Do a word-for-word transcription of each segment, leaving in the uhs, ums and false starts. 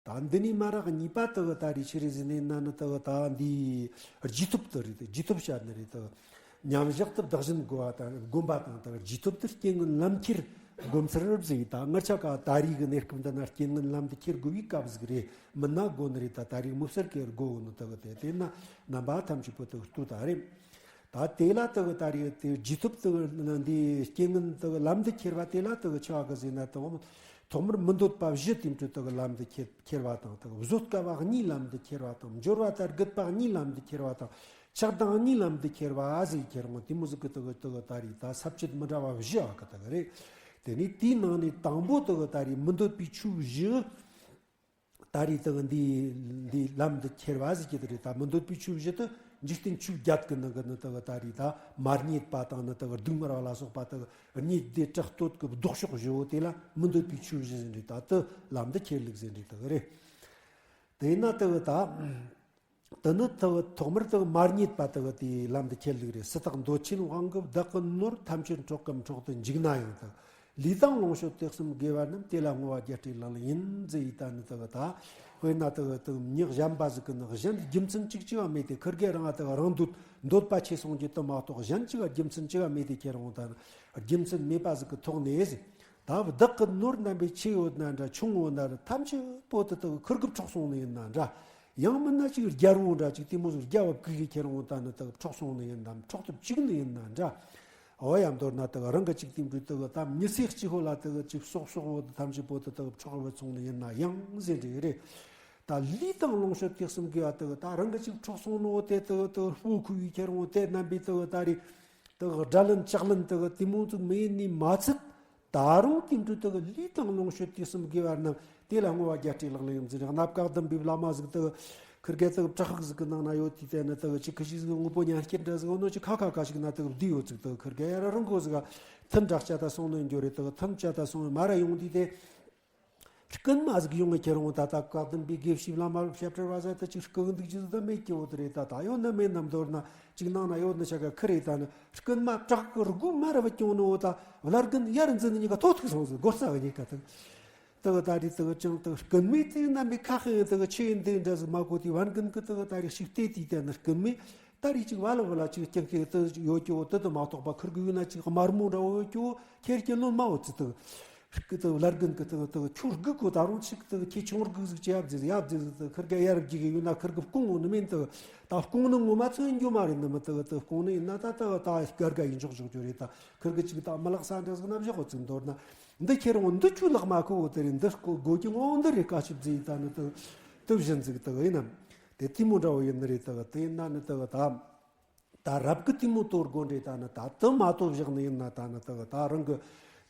ད་འདི་ནས་མ་རག་གཉིས་པ་དག་ད་རེས་ཆི་རེད་ཟེར་ནས་ན་ནི་དག་ད་འདི་རྗེས་ཐོབ་དུ་རེད། རྗེས་ཐོབ་བཤད་ནི་རེད་དག། མཉམ་བཞག་ཏུ་བདག་གཞན་བསྒོམ་པ་དང་བསྒོམ་པ་དང་དག་རྗེས་ཐོབ་ཏུ་རྐྱེན་ངན་ལམ་ཁྱེར་བསྒོམ་ཚུལ་ཟེར། ད་ང་ཆ་ག་ད་རེས་ཀྱི་གནས་སྐབས་འདི་ན་རྐྱེན་ངན་ལམ་དུ་ཁྱེར་དགོས་པའི་སྐབས་ཟིག་རེད། མིན་ན་དགོས་ནི་རེད། ད་ད་རེས་མི་སེར་གྱི་དགོས་ནི་དག་དེ་དེ་ན་རྣམ་པ་ཐམས་ཅད་པོ་དག་ལྟོས་ད་རེད། ད་དེ་ལ་དག་ད་རེས་དེ་རྗེས་ཐོབ་དག་འདི་རྐྱེན་ངན་དག་ལམ་དུ་ཁྱེར་བ་དེ་ལ་དག་ཆ་ག་ཟེར་ན་དག་ཐོག་མར་མི་འདོད་པ་བཞི་དེ་འཕྲོ་དག་ལམ་དུ་ཁྱེར་ཁྱེར་བ་དང་དག་བཟོད་དཀའ་བ་གཉིས་ལམ་དུ་ཁྱེར་བ་དང་འབྱོར་བ་དང་རྒུད་པ་གཉིས་ལམ་དུ་ཁྱེར་བ་དང་ཆགས་སྡང་གཉིས་ལམ་དུ་ཁྱེར་བ་ཟེར་ཁྱེར་འོང་དེ་མོ་ཟིག་གི་དག་དག་ད་རེས་ད་ས་བཅད་མི་འདྲ་བ་བཞི་ཨ་གི་དག་རེད། དེ་ནས་དེའི་ནང་ནས་དང་པོ་དག་ད་རེས་མི་འདོད་པའི་ཆོས་བཞི། ད་རེས་དག་འདི་འདི་ལམ་འདི་ཁྱེར་བ་ཟེར་གྱི་དེ་རེད། ད་མི་འདོད་པའི་ཆོས་བཞི་དེ་འཇིག་རྟེན་ཆོས་བརྒྱད་ཀྱི་ནང་གི་ནི་དག་ད་རེས་ད་མ་རྙེད་པ་དང་ནི་དག་སྡུག་བསྔལ་བ་ལ་སོགས་པ་དག་རྙེད་དེ་བྲག་སྟོད་ཀྱི་ལྡོག་ཕྱོགས་བཞི་བོ་དེ་ལ་མི་འདོད་པའི་ཆོས་བཞི་ཟེར་རེད། ད་དེ་ལམ་འདི་ཁྱེར་ལུགས་ཟེར་རེད་དག་རེད། དེས་ན་དག་ད་དེ་ནི་དག་ཐོག་མར་དག་མ་རྙེད་པ་དག་དེའི་ལམ་འདི་ཁྱེར་ལུགས་རེད། སུ་དག་འདོད་ཆེན་དབང་གིས་བདག་གི་ནོར། ཐམས་ཅད་འཕྲོག་གམ་འཕྲོག་ཏུ་འཇུག་ན་ཡང་དག་ལས་དང་ལོངས་སྤྱོད་དུས་གསུམ་དགེ་བ་རྣམས། དེ་ལ་བསྔོ་བ་རྒྱལ་སྲས་ལག་ལེན་ཡིན་ཟེར་ཡི་ད་ནི་དག་ད། དཔེར་ན་དག་དག་མྱི་གཞན་པ་ཟིག་གི་ནི་གཞན་རྒྱུ་མཚན་གཅིག་གཅིག་བ་མེད་དེ་ཁིར་གེ་རང་ང་དག་རང་འདོད་འདོད་པ་ཆེ་སོང་རྒྱུ་དུ་མ་གཏོགས་གཞན་གཅིག་བ་རྒྱུ་མཚན་གཅིག་བ་མེད་དེ་ཁྱེར་འོང་ད་ནི་རྒྱུ་མཚན་མེད་པ་ཟིག་གི་ཐོག་ནས་ཟེར། ད་བདག་གི་ནོར་རྣམ་པའི་ཆེ་ཡོད་ན་འདྲ་ཆུང་ཡོད་ན་ར་ཐམས་ཅད་པོ་དུ་དག་ཁིར་གི་འཕྲོག་སོང་ནི་ཡིན་ན་འདྲ། ཡང་མིན་ན་ཅིག་རྒྱལ་བོ་འདྲ་ཅིག་དེ་མོ་ཟིག་རྒྱལ་བ་བཀུག་གི་ཁྱེར་འོང་ད་ནི་དག་འཕྲོག་སོང་ནི་ཡིན་ནམ་འཕྲོག་ཏུ་བཅུག་ནི་ཡིན་ན་འདྲ། འོ་ཡ་མདོར་ན་དག་རང་གི་ཅིག་དེ་འདྲ་དག་ད་མྱི་ཚེ་གཅིག་ཧོ་ལ་དག་ཅིག་སོག་སོག་བོ་དུ་ཐམས་ཅད་པོ་དུ་དག་འཕྲོག་བུད་སོང་ནི་ཡིན་ན་ཡང་ཟེར་འདྲི་རེད། ད་ལས་དང་ལོངས་སྤྱོད་དུས་གསུམ་དགེ་བ་དག་ད་རང་གི་ཅིག་འཕྲོག་སོང་ནོ་དེ་དག་དག་སྤོ་ཁུ་ཡི་ཁྱེར་འོང་དེ་རྣམ་པའི་དག་ད་རེད། དག་དགྲ་ལན་ལྕག་ལན་དག་དེ་མོ་ཚོ་མེད་ནི་མ་ཚད། ད་རུང་དེ་འདྲ་དག་ལས་དང་ལོངས་སྤྱོད་དུས་གསུམ་དགེ་བ་རྣམས། དེ་ལ་བསྔོ་བ་རྒྱལ་སྲས་ལག་ལེན་ཡིན་ཟེར། རྣམ་དཀར་ལྡན་པའི་བླ་མ་ཟིག་དག་ཁིར་གེ་དག་བྲག་ཕུག་ཟིག་གི་ནང་ན་ཡོད་དུས་དེ་ནི་དག་ཅིག་ཁི་ཤི་ཟིག་དངོས་པོ་ཉན་སྐྱིད་འདྲ་ཟིག་འོ་ནོ་ཅིག་ཁ་ཁ་ཁ་ཞིག་ན་དག་བསྡུས་ཡོད་ཟིག་དག་ཁིར་གེ་ཡ་ར་རང་གོ་ཟིག་ཐུན་དྲག་བཅད་ད་སོང་ནི་འགྱོ་རེད། དག་ཐུན་བཅད་ད་སོང་མ་ར་ཡོང་དུས་དེ། རྐུན་མ་ཟིག་ཡོང་ངེ་ཁྱེར་འོང་ད་ད་བཀའ་གདམས་པའི་དགེ་བཤེས་བླ་མ་བཤད་ཁྲིར་བ་ཟ་ད་ཅིག་རྐུ་གི་འདུག་ཅི་ཟིག་ད་མེད་ཀྱི་འོ་དེ་རེད། ད་ད་ཡོད་ན་མེད་ན་མདོར་ན་ཅིག་ནང་ན་ཡོད་ན་ཆ་ག་ཁི་རེད། ད་ནི་རྐུན་མ་བྲག་གི་སྒོ་མ་ར་བ་སྐྱོང་ནི་འོ་ད་བླ་རྒན་ཡར་འཛིན་ནི་གཉིས་ཀ་ཐོ་ཐུག་སོང་ཟིག་སྒོ་རྩ་གི་གཉིས་ཀ་ཐུག་དག་ད་རེད། དག་ཅང་དག་རྐུན་མའི་དེ་རྣམ་པའི་ཁ་ཧེ་དག་ཆེ་འདི་འདྲ་ཟིག་མ་གོ་དེ་བན་རྒན་གི་དག་ད་རེད་ཞིག་བལྟས་དུས་དེ་ནི་རྐུན་མའི་ད་རེས་ཅིག་བ་ལ་བ་ལ་ཅིག་སྐྱེ་མཁན་དུ་ཡོད་ཀྱོ་དུ་དུ་མ་གཏོགས་པ་ཁུར་གི་ཡོད་ན་ཅིག་དམར་མོ་འདྲ་བོ་ཡོད་ཀྱོ་ཁྱེར་གྱི་ལོན་མ་འོ་ཙི་དུ་སྐུ་དུ་བླ་རྒན་གི་དུ་དུ་ཁྱོད་སྒུག་གོ་ད་རུང་ཅིག་དུ་ཁྱེད་ཆུང་སྒུག་ཟིག་ཅི་ཡབ་ཟིག་ཡབ་ཟིག་དུ་ཁུར་ག་ཡར་རྒྱུག་གི་ཡོད་ན་ཁུར་གི་སྐུང་འོ་ནི་མིན་དུ་ད་སྐུང་ནི་ངོ་མ་ཚོན་རྒྱུ་མ་རེད། ནི་མི་དུ་དུ་སྐུང་ནི་ཡིན་ན་ད་དུ་ད་སྐར་ག་ཡིན་ཆོག་ཆོག་རྒྱུ་རེད། ད་ཁུར་གི་ཅིག་ད་མི་ལག་ས་འདྲ་ཟིག་ན་བཞག་གོ་ཙི་མདོར་ན་འདི་ཁྱེར་འོང་འདི་ཆུ་ལག་མ་ཁུ་འོ་དེ་རེད། འདི་སྒོ་གི་ངོ་འདི་རེད། ཀ་ཆིབ་ཟིག་ད་ནི་དུ་དུ་བཞིན་ཟིག་དུ་ཡིན་ནམ། དེ་ལྟད་མོ་འདྲ་བོ་ཡིན་ནི་རེད། དག་དེ་ཡིན་ན་ནི་དག་ད་ད་རབ་གི་ལྟད་མོ་གཏོར་དགོས་འདྲེ་ད་ནི་ད་དུ་མ་གཏོར་བཞག་ནི་ཡིན་ན་ད་ནི་དག་ད་རང་གི་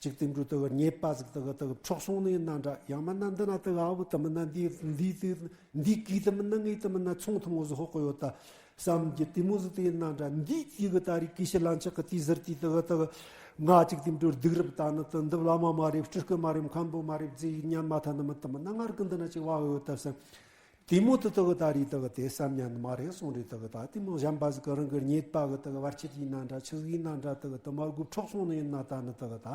ཅིག་ལྟད་འགྲོ་དག་རྙེད་པ་ཟིག་དག་དག་འཕྲོག་སོང་ནི་ཡིན་ན་འདྲ། ཡང་མིན་ན་འདི་ན་དག་ཨ་བུ་དུ་མིན་ན་འདི་འདི་དུ་འདི་གིས་དུ་མིན་ན་ངས་དུ་མིན་ན་ཚོང་ཐུང་ངོ་ཟིག་ཧོག་གི་ཡོད་ད་བསམ་གྱི་ལྟད་མོ་ཟིག་དེ་ཡིན་ན་འདྲ། འདི་དུས་གི་ད་རེས་ཀི་ཤི་ལན་ཆགས་གི་དུས་ཟེར་དུས་དག་དག་ང་ཅིག་ལྟད་འགྲོ་སྡུག་རབ་ད་ནི་དུ་འདི་བླ་མ་མ་རེད། སྤྲུལ་སྐུ་མ་རེད། མཁན་པོ་མ་རེད་ཟེར་ཉན་མ་ཐལ་ནི་མིན་དུ་མིན་ན་ངར་གི་འདི་ན་ཅིག་བ་གི་ཡོད་ད་བསམ། དེ་མོ་དུ་དག་ད་རེས་དག་དེ་བསམ་ཉན་མ་རེད་གསུངས་རེད། དག་ད་དེ་མོ་གཞན་པ་ཟིག་གི་རང་གི་རྙེད་པ་གི་དག་བར་ཆད་ཡིན་ན་འདྲ། ཆི་ཟིག་ཡིན་ན་འདྲ། དག་དུ་མར་གུ་འཕྲོག་སོང་ནི་ཡིན་ན་ད་ནི་དག་ད་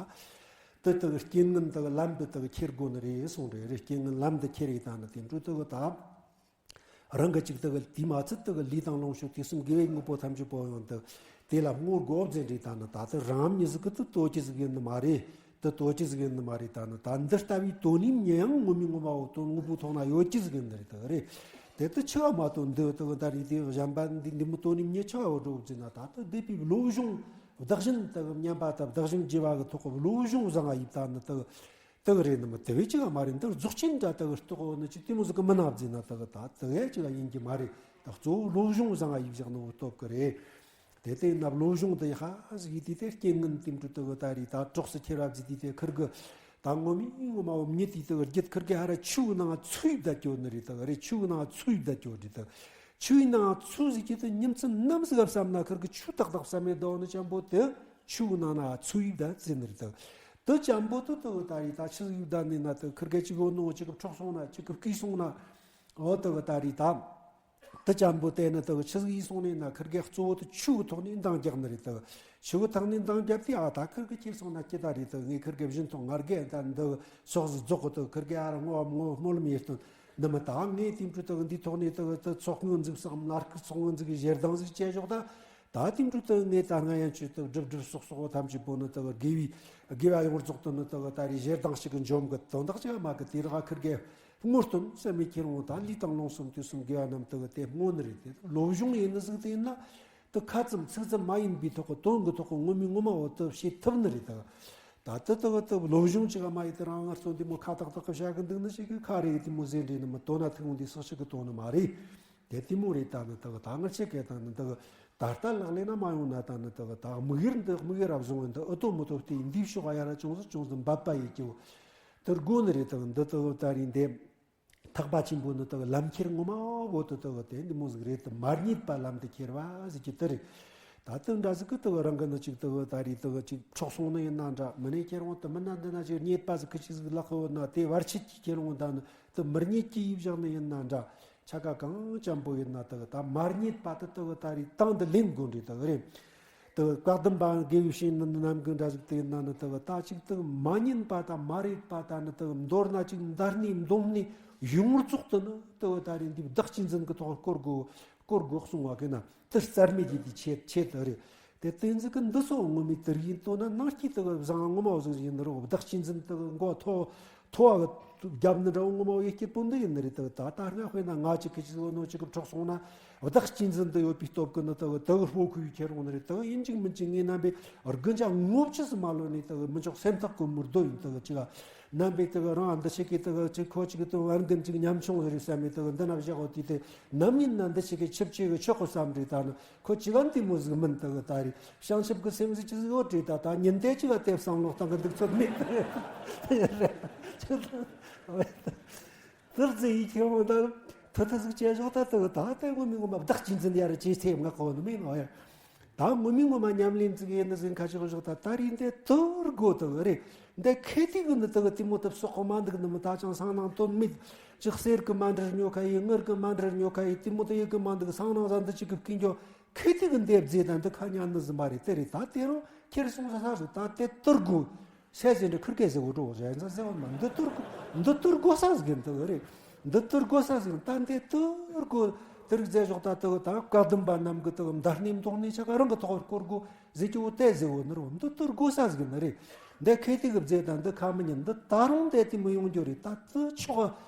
དུ་དག་རྐྱེན་ངན་དག་ལམ་དུ་དག་ཁྱེར་དགོས་ནི་རེད་གསུངས་རེད། རེད། རྐྱེན་ངན་ལམ་དུ་ཁྱེར་ཡི་ད་ནི་དེ་འཕྲོ་དག་ད་རང་གི་ཅིག་དག་དེ་མ་ཚད་དག་ལས་དང་ལོངས་སྤྱོད་དུས་གསུམ་དགེ་བའི་དངོས་པོ་ཐམས་ཅད་པོ་ཡང་དུ་དེ་ལ་བསྔོ་དགོས་ཟེར་རེད། ད་ནི་ད་དུ་རང་མྱི་ཟིག་གི་དུ་ལྟོ་ཅི་ཟིག་ཡིན་ནི་མ་རེད། དུ་ལྟོ་ཅི་ཟིག་ཡིན་ནི་མ་རེད། ད་ནི་ད་འདི་ལྟ་བུའི་དོན་ནི་མྱི་ཡང་ངོ་མའི་ངོ་མ་འོ་དོན་དངོས་པོའི་ཐོག་ན་ཡོད་ཅི་ཟིག་ཡིན་ནི་རེད། དུ་རེད། དེ་དུ་ཆི་བ་མ་དོན་འདི་དུ་ད་རེས་དེ་གཞན་པ་འདི་འདི་མོ་དོན་ནི་མྱི་ཆི་བ་འོ་འགྲོ་ཟེར་ན་ད་དུ་བསྡད་པའི་བློ་སྦྱོང་བདག་གཞན་དུ་མཉམ་པ་དང་བདག་གཞན་བརྗེ་བ་གི་ཐོག་གི་བློ་སྦྱོང་བཟང་ང་ཡིབ་ད་ནི་དུ་དུ་རེད་ནི་མི་དུ་བས་ཅི་ག་མ་རེད། འདི་རྫོགས་ཆེན་འདྲ་དུ་རྟོགས་འོ་ནི་ཅི་དེ་མོ་ཟིག་གི་མི་ན་ཟེར་ན་དུ་ད་དུ་ཡ་ཅི་ག་ཡིན་གྱི་མ་རེད། ད་གཙོ་བོ་བློ་སྦྱོང་བཟང་ང་ཡིབ་བཞག་ནི་འོ་སྟོབས་གི་རེད། དེ་ལྟས་ན་བློ་སྦྱོང་དེ་ཧ་ཟིག་ཡིད་དེ་དེ་རྐྱེན་ངན་དེ་འདྲ་དུ་གི་ད་རེས་ད་གྲོགས་སུ་ཁྱེར་བ་ཟིག་དེ་དེ་ཁིར་གི་ད་ངོ་མའི་ངོ་མ་འོ་མྱི་དེ་དུ་གི་རྒྱུད་ཁིར་གི་ཧ་ར་ཆུ་ནང་ཚུད་བསྡད་ཀྱོ་ནི་རེད། ད་རེས་ཆུ་ནང་ཚུད་བསྡད་ཀྱོ་རེད། ད་ཆུའི་ནང་ཚུད་ཟིག་གི་དུ་ཉིན་མཚན་ནམ་ཟིག་བསམ་ན་ཁིར་གི་ཆུ་ཏག་ཏག་བསམ་མེད་དོ་ནི་ཅན་པོ་དེ་ཆུ་ནང་ན་ཚུད་བསྡད་ཟེར་ནི་རེད། ད་དུ་ཅན་པོ་དུ་དུ་གི་ད་རེས་ད་ཆི་ཟིག་བསྡད་ནི་ན་དུ་ཁིར་གི་ཅིག་འོ་ནོ་ཅིག་གི་འཕྲོག་སོང་ན་ཅིག་གི་བརྐུས་སོང་ན་འོ་དུ་གི་ད་རེས་ད། དུ་ཅན་པོ་དེ་ནི་དུ་ཆི་ཟིག་ཡིན་སོང་ནས་ན་ཁིར་གེ་གཙོ་བོ་དུ་ཆུ་གི་ཐོག་ནས་འདང་རྒྱག་ནི་རེད། དུ་ཆུ་གི་ཐོག་ནས་འདང་རྒྱབ་དུས་ཨ་ད་ཁིར་གེ་ཁྱེར་སོང་ན་སྐྱིད་ད་རེད། དུ་ངས་ཁིར་གེ་བཞིན་ཐོག་ངར་གེ་ད་འདི་ཕྱོགས་སུ་རྫོགས་གི་དུ་ཁིར་གེ་ཨ་ར་ངོ་བ་ངོ་སྨོན་ལམ་ཡེ་སྟོན། འདི་མི་ད་ངས་དེ་འཕྲོ་དག་འདི་ཐོག་ནས་དག་ད་ཚོགས་དངུལ་འཛུགས་སམ་མནའ་སྐུལ་ཚོགས་དངུལ་འཛུགས་གི་ཞལ་གདམས་ཟིག་བྱས་ཞོག་ད། ད་དེ་འཕྲོ་དག་ངས་ད་སྔ་ཡན་ཆོད་དག་སྒྲུབ་སྒྲུབ་སོག་སོག་ཐམས་ཅད་པོ་ནི་དག་དགེ་བའི་དགེ་བ་ཡོངས་རྫོགས་དུ་ནི་དག་ད་རེས་ཞལ་གདམས་ཤིག་གི་འཇོམས་གི་དོན་དག་ཅིག་མ་གི་དེ་རག་ཁིར་གེ་སྔོ་སྟོན་སེམས་མི་ཁྱེར་འོང་ད་ལུས་དང་ལོངས་སུམ་དུས་གསུམ་དགེ་བ་རྣམས་དག་དེ་སྔོ་ནི་རེད། དེ་སློབ་སྦྱོང་ཡིན་ནི་ཟིག་དེ་ཡིན་ན། དུ་ཁ་ཙམ་ཚིག་ཙམ་མ་ཡིན་པའི་ཐོག་གི་དོན་གྱི་ཐོག་གི་ངོ་མའི་ངོ་མ་འོ་དུ་བྱེད་ཐུབ་ནི་རེད་དོ། ད་དུ་དུ་དུ་སློབ་སྦྱོང་ཅིག་མ་ཡིན་དུ་རང་ངར་ཚོ་འདི་མོ་ཁ་ཏག་ཏག་གི་བྱ་གི་འདུག་ནི་ཞིག་གི་ཁ་རེ་གི་དེ་མོ་ཟེར་འདྲེ་ནི་མི་དོ་ན་ཐུག་འོང་འདི་སོག་ཞིག་གི་དོན་ནི་མ་རེད། དེ་དེ་མོ་རེད། ད་ནི་དུ་ད་ངར་ཆེ་གེ་ད་ནི་དུ་ད་ལྟ་ལག་ལེན་ན་མ་ཡོང་ན་ད་ནི་དུ་ད་དམིགས་ཡུལ་འདི་དམིགས་ཡུལ་རབ་བཟུང་བའི་འདི་ཨུ་ཏོ་མུ་ཏོ་དེ་འདི་ཕྱོགས་ཡ་ར་ཅུང་ཟད་ཅུང་ཟད་འབད་པ་ཡིན་ཀྱི་འོ། དུ་དགོ་ནི་རེད། དུ་འདི་དུ་ད་རིང་འདེབས། ཐེག་པ་ཆེན་པོ་ནི་དག་ལམ་ཁྱེར་ངོ་མ་བོ་དུ་དག་དེ་འདི་མོ་ཟིག་རེད་དུ། མ་རྙེད་པ་ལམ་དུ་ཁྱེར་བ་ཟིག་གི་དུ་རེད། ད་དུ་འདྲ་ཟིག་གི་དུ་རང་གི་ནི་ཅིག་དུ་ད་རེད་དུ་ཅིག་འཕྲོག་སོང་ནི་ཡིན་ན་འདྲ། མི་ནས་ཁྱེར་འོང་དུ་མི་ན་འདི་ན་ཅིག་རྙེད་པ་ཟིག་གི་ཅིག་ཟིག་ལག་གི་བོ་ན་དེ་བར་ཆད་ཀྱིས་ཁྱེར་འོང་ད་ནི་དུ་མི་རྙེད་ཀྱི་ཡིབ་བཞག་ནི་ཡིན་ན་འདྲ། ཆ་ག་གང་ཅན་པོ་ཡིན་ན་དུ་ད་མ་རྙེད་པ་དུ་དུ་ད་རེད་སྟེང་དུ་ལེན་དགོས་འདྲ་དུ་རེད། དུ་བཀའ་གདམས་པ་དགེ་བའི་བཤེས་གཉེན་རྣམས་ཀྱི་འདྲ་ཟིག་དེ་ཡིན་ན་ནི་དུ་ད་ཅིག་དུ་མ་ཉན་པ་དང་མ་རེད་པ་དང་ནི་དུ་མདོར་ན་ཅིག་མདའ་སྣེ་མདུང་སྣེ་ཡོངས་རྫོགས་དུ་ནི་དུ་ད་རེད་འདི་བདག་གཅེས་འཛིན་གྱི་ཐོག་སྐོར་དགོས་སྐོར་དགོས་གསུང་བ་གི་ན་དུ་རྩ་མེད་ཀྱི་དུ་ཆེད་ཆེད་དུ་རེད། དེ་བསྟན་འཛིན་གྱི་འདི་ཚོ་ངོ་མའི་དུ་རིག་ཡིན་དོ་ན་ནང་སྐྱིད་དུ་བཟང་ངོ་མ་བཟང་ཡིན་རོགས། བདག་གཅེས་འཛིན་དུ་མགོ་ཐོ་ཐོ་བ་གི་རྒྱབ་ནི་འདྲ་བོ་ངོ་མ་ཡེ་སྐྱིད་པོ་འདི་ཡིན་ནི་རེད་དུ། ད་ལྟ་སྔ་དཔེར་ན་ང་ཅིག་གི་ཅིག་ལོ་ནོ་ཅིག་གི་འཕྲོག་སོང་ན། བདག་གཅེས་འཛིན་དུ་ཡོད་པའི་སྟོབས་ཀྱིས་ནི་དུ་དུ་སྤོ་ཁུ་ཡི་ཁྱེར་འོང་ནི་རེད་དུ། ཡིན་གཅིག་མིན་གཅིག་ངའི་རྣམ་པའི་དགུན་ཆ་ངོ་ཅི་སུ་མ་ལོན་ནི་དུ་མི་ཆོག་སེམས་ཐག་གི་མུར་རྡོ་ཡིན་དུ་ཅིག་རྣམ་པའི་དུ་རང་འདི་ཞིག་གི་དུ་ཅིག་ཁོ་ཅིག་གི་དུ་བར་འགན་ཅིག་ཉམ་ཆུང་རེད་བསམ་མི་དུ་འདི་ན་བཞག་འོ་དུས་དེ་ནམ་ཡིན་ན་འདི་ཞིག་གི་ཆིབས་ཆེ་གི་ཆོག་གི་བསམ་རེད། ད་ནི་ཁོ་ཅི་ག་འདི་མོ་ཟིག་མིན་དུ་ད་རེད། བྱང་ཆུབ་ཀྱི་སེམས་ཟིག་ཅི་ཟིག་ཡོད་རེད། ད་ད་ཉིན་དེ་ཅི་ག་དེ་བསམ་བློ་བཏང་གི་འདུག་ཚོད་མེད་དུ་རེད། དུར་རྩི་ཡི་ཁྱེར་འོང་ད་ཐུ་ཐུ་ཟིག་བྱས་ཞོག་ད་དུ་ད་ལྟ་ངོ་མི་ངོ་མ་བདག་གཅེས་འཛིན་ཡར་ཅེས་ཚེ་ང་གོ་ནི་མིན་ནོ་ཡ། ད་ངོ་མི་ངོ་མ་ཉམས་ལེན་ཟིག་ཡིན་ནི་ཟིག་ཁ་ཤོག་ཞོག་ད་ད་རིང་དེ་དུར་དགོ་དུ་རེད། འདི་ཁེ་ཏི་གི་ནི་དུ་གི་ཏི་མོ་དུ་སོག་གི་མ་འདུག་ནི་མི་ད་ཅང་སང་ནང་དོན་མེད་ཅིག་གསེར་གི་མ་འདྲར་ཉོ་ཁ་ཡི་དངུལ་གི་མ་འདྲར་ཉོ་ཁ་ཡི་ཏི་མོ་དུ་ཡི་གི་མ་འདུག་སང་ནང་ཟ་འདི་ཅིག་གི་ཀིན་ཀྱོ་ཁེ་ཏི་གི་འདེབས་རྫས་དང་འདི་ཁ་ཉན་ནི་ཟིན་པ་རེད། དེ་རེད། ད་དེ་རུ་ཁྱེར་སོང་ས་ས་རུ་ད་དེ་དུར་དགོ། སེ་ཟེར་འདྲ་ཁུར་སྐད་ཟེར་བོ་འགྲོ་བོ་ཟེར་ཡིན་ས་ཟེར་བོ་མ་འདི་ཐུར་འདི་ཐུར་དགོ་ས་ཟིག་གི་འདི་རེད། འདི་ཐུར་དགོ་ས་ཟིག་ད་འདི་ཐུར་དགོ། དེ་རིགས་ཟེར་ཞོག་ད་དུ་ད་བཀའ་གདམས་པ་རྣམས་གི་དུ་མདའ་སྣེ་མདུང་སྣེ་ཆ་ག་རང་གི་ཐོག་བསྐོར་དགོ་ཟེར་གྱི་བོ་དེ་ཟེར་བོ་ནི་རོ། འདི་ཐུར་དགོ་ས་ཟིག་ནི་རེད། འདི་ཁེ་ཏི་གི་རྫས་དང་འདི་ཁ་མི་ཉན་འདི་ད་རུང་དེ་དེ་མི་ཡོང་རྒྱུ་རེད། ད་དུ་ཆོག་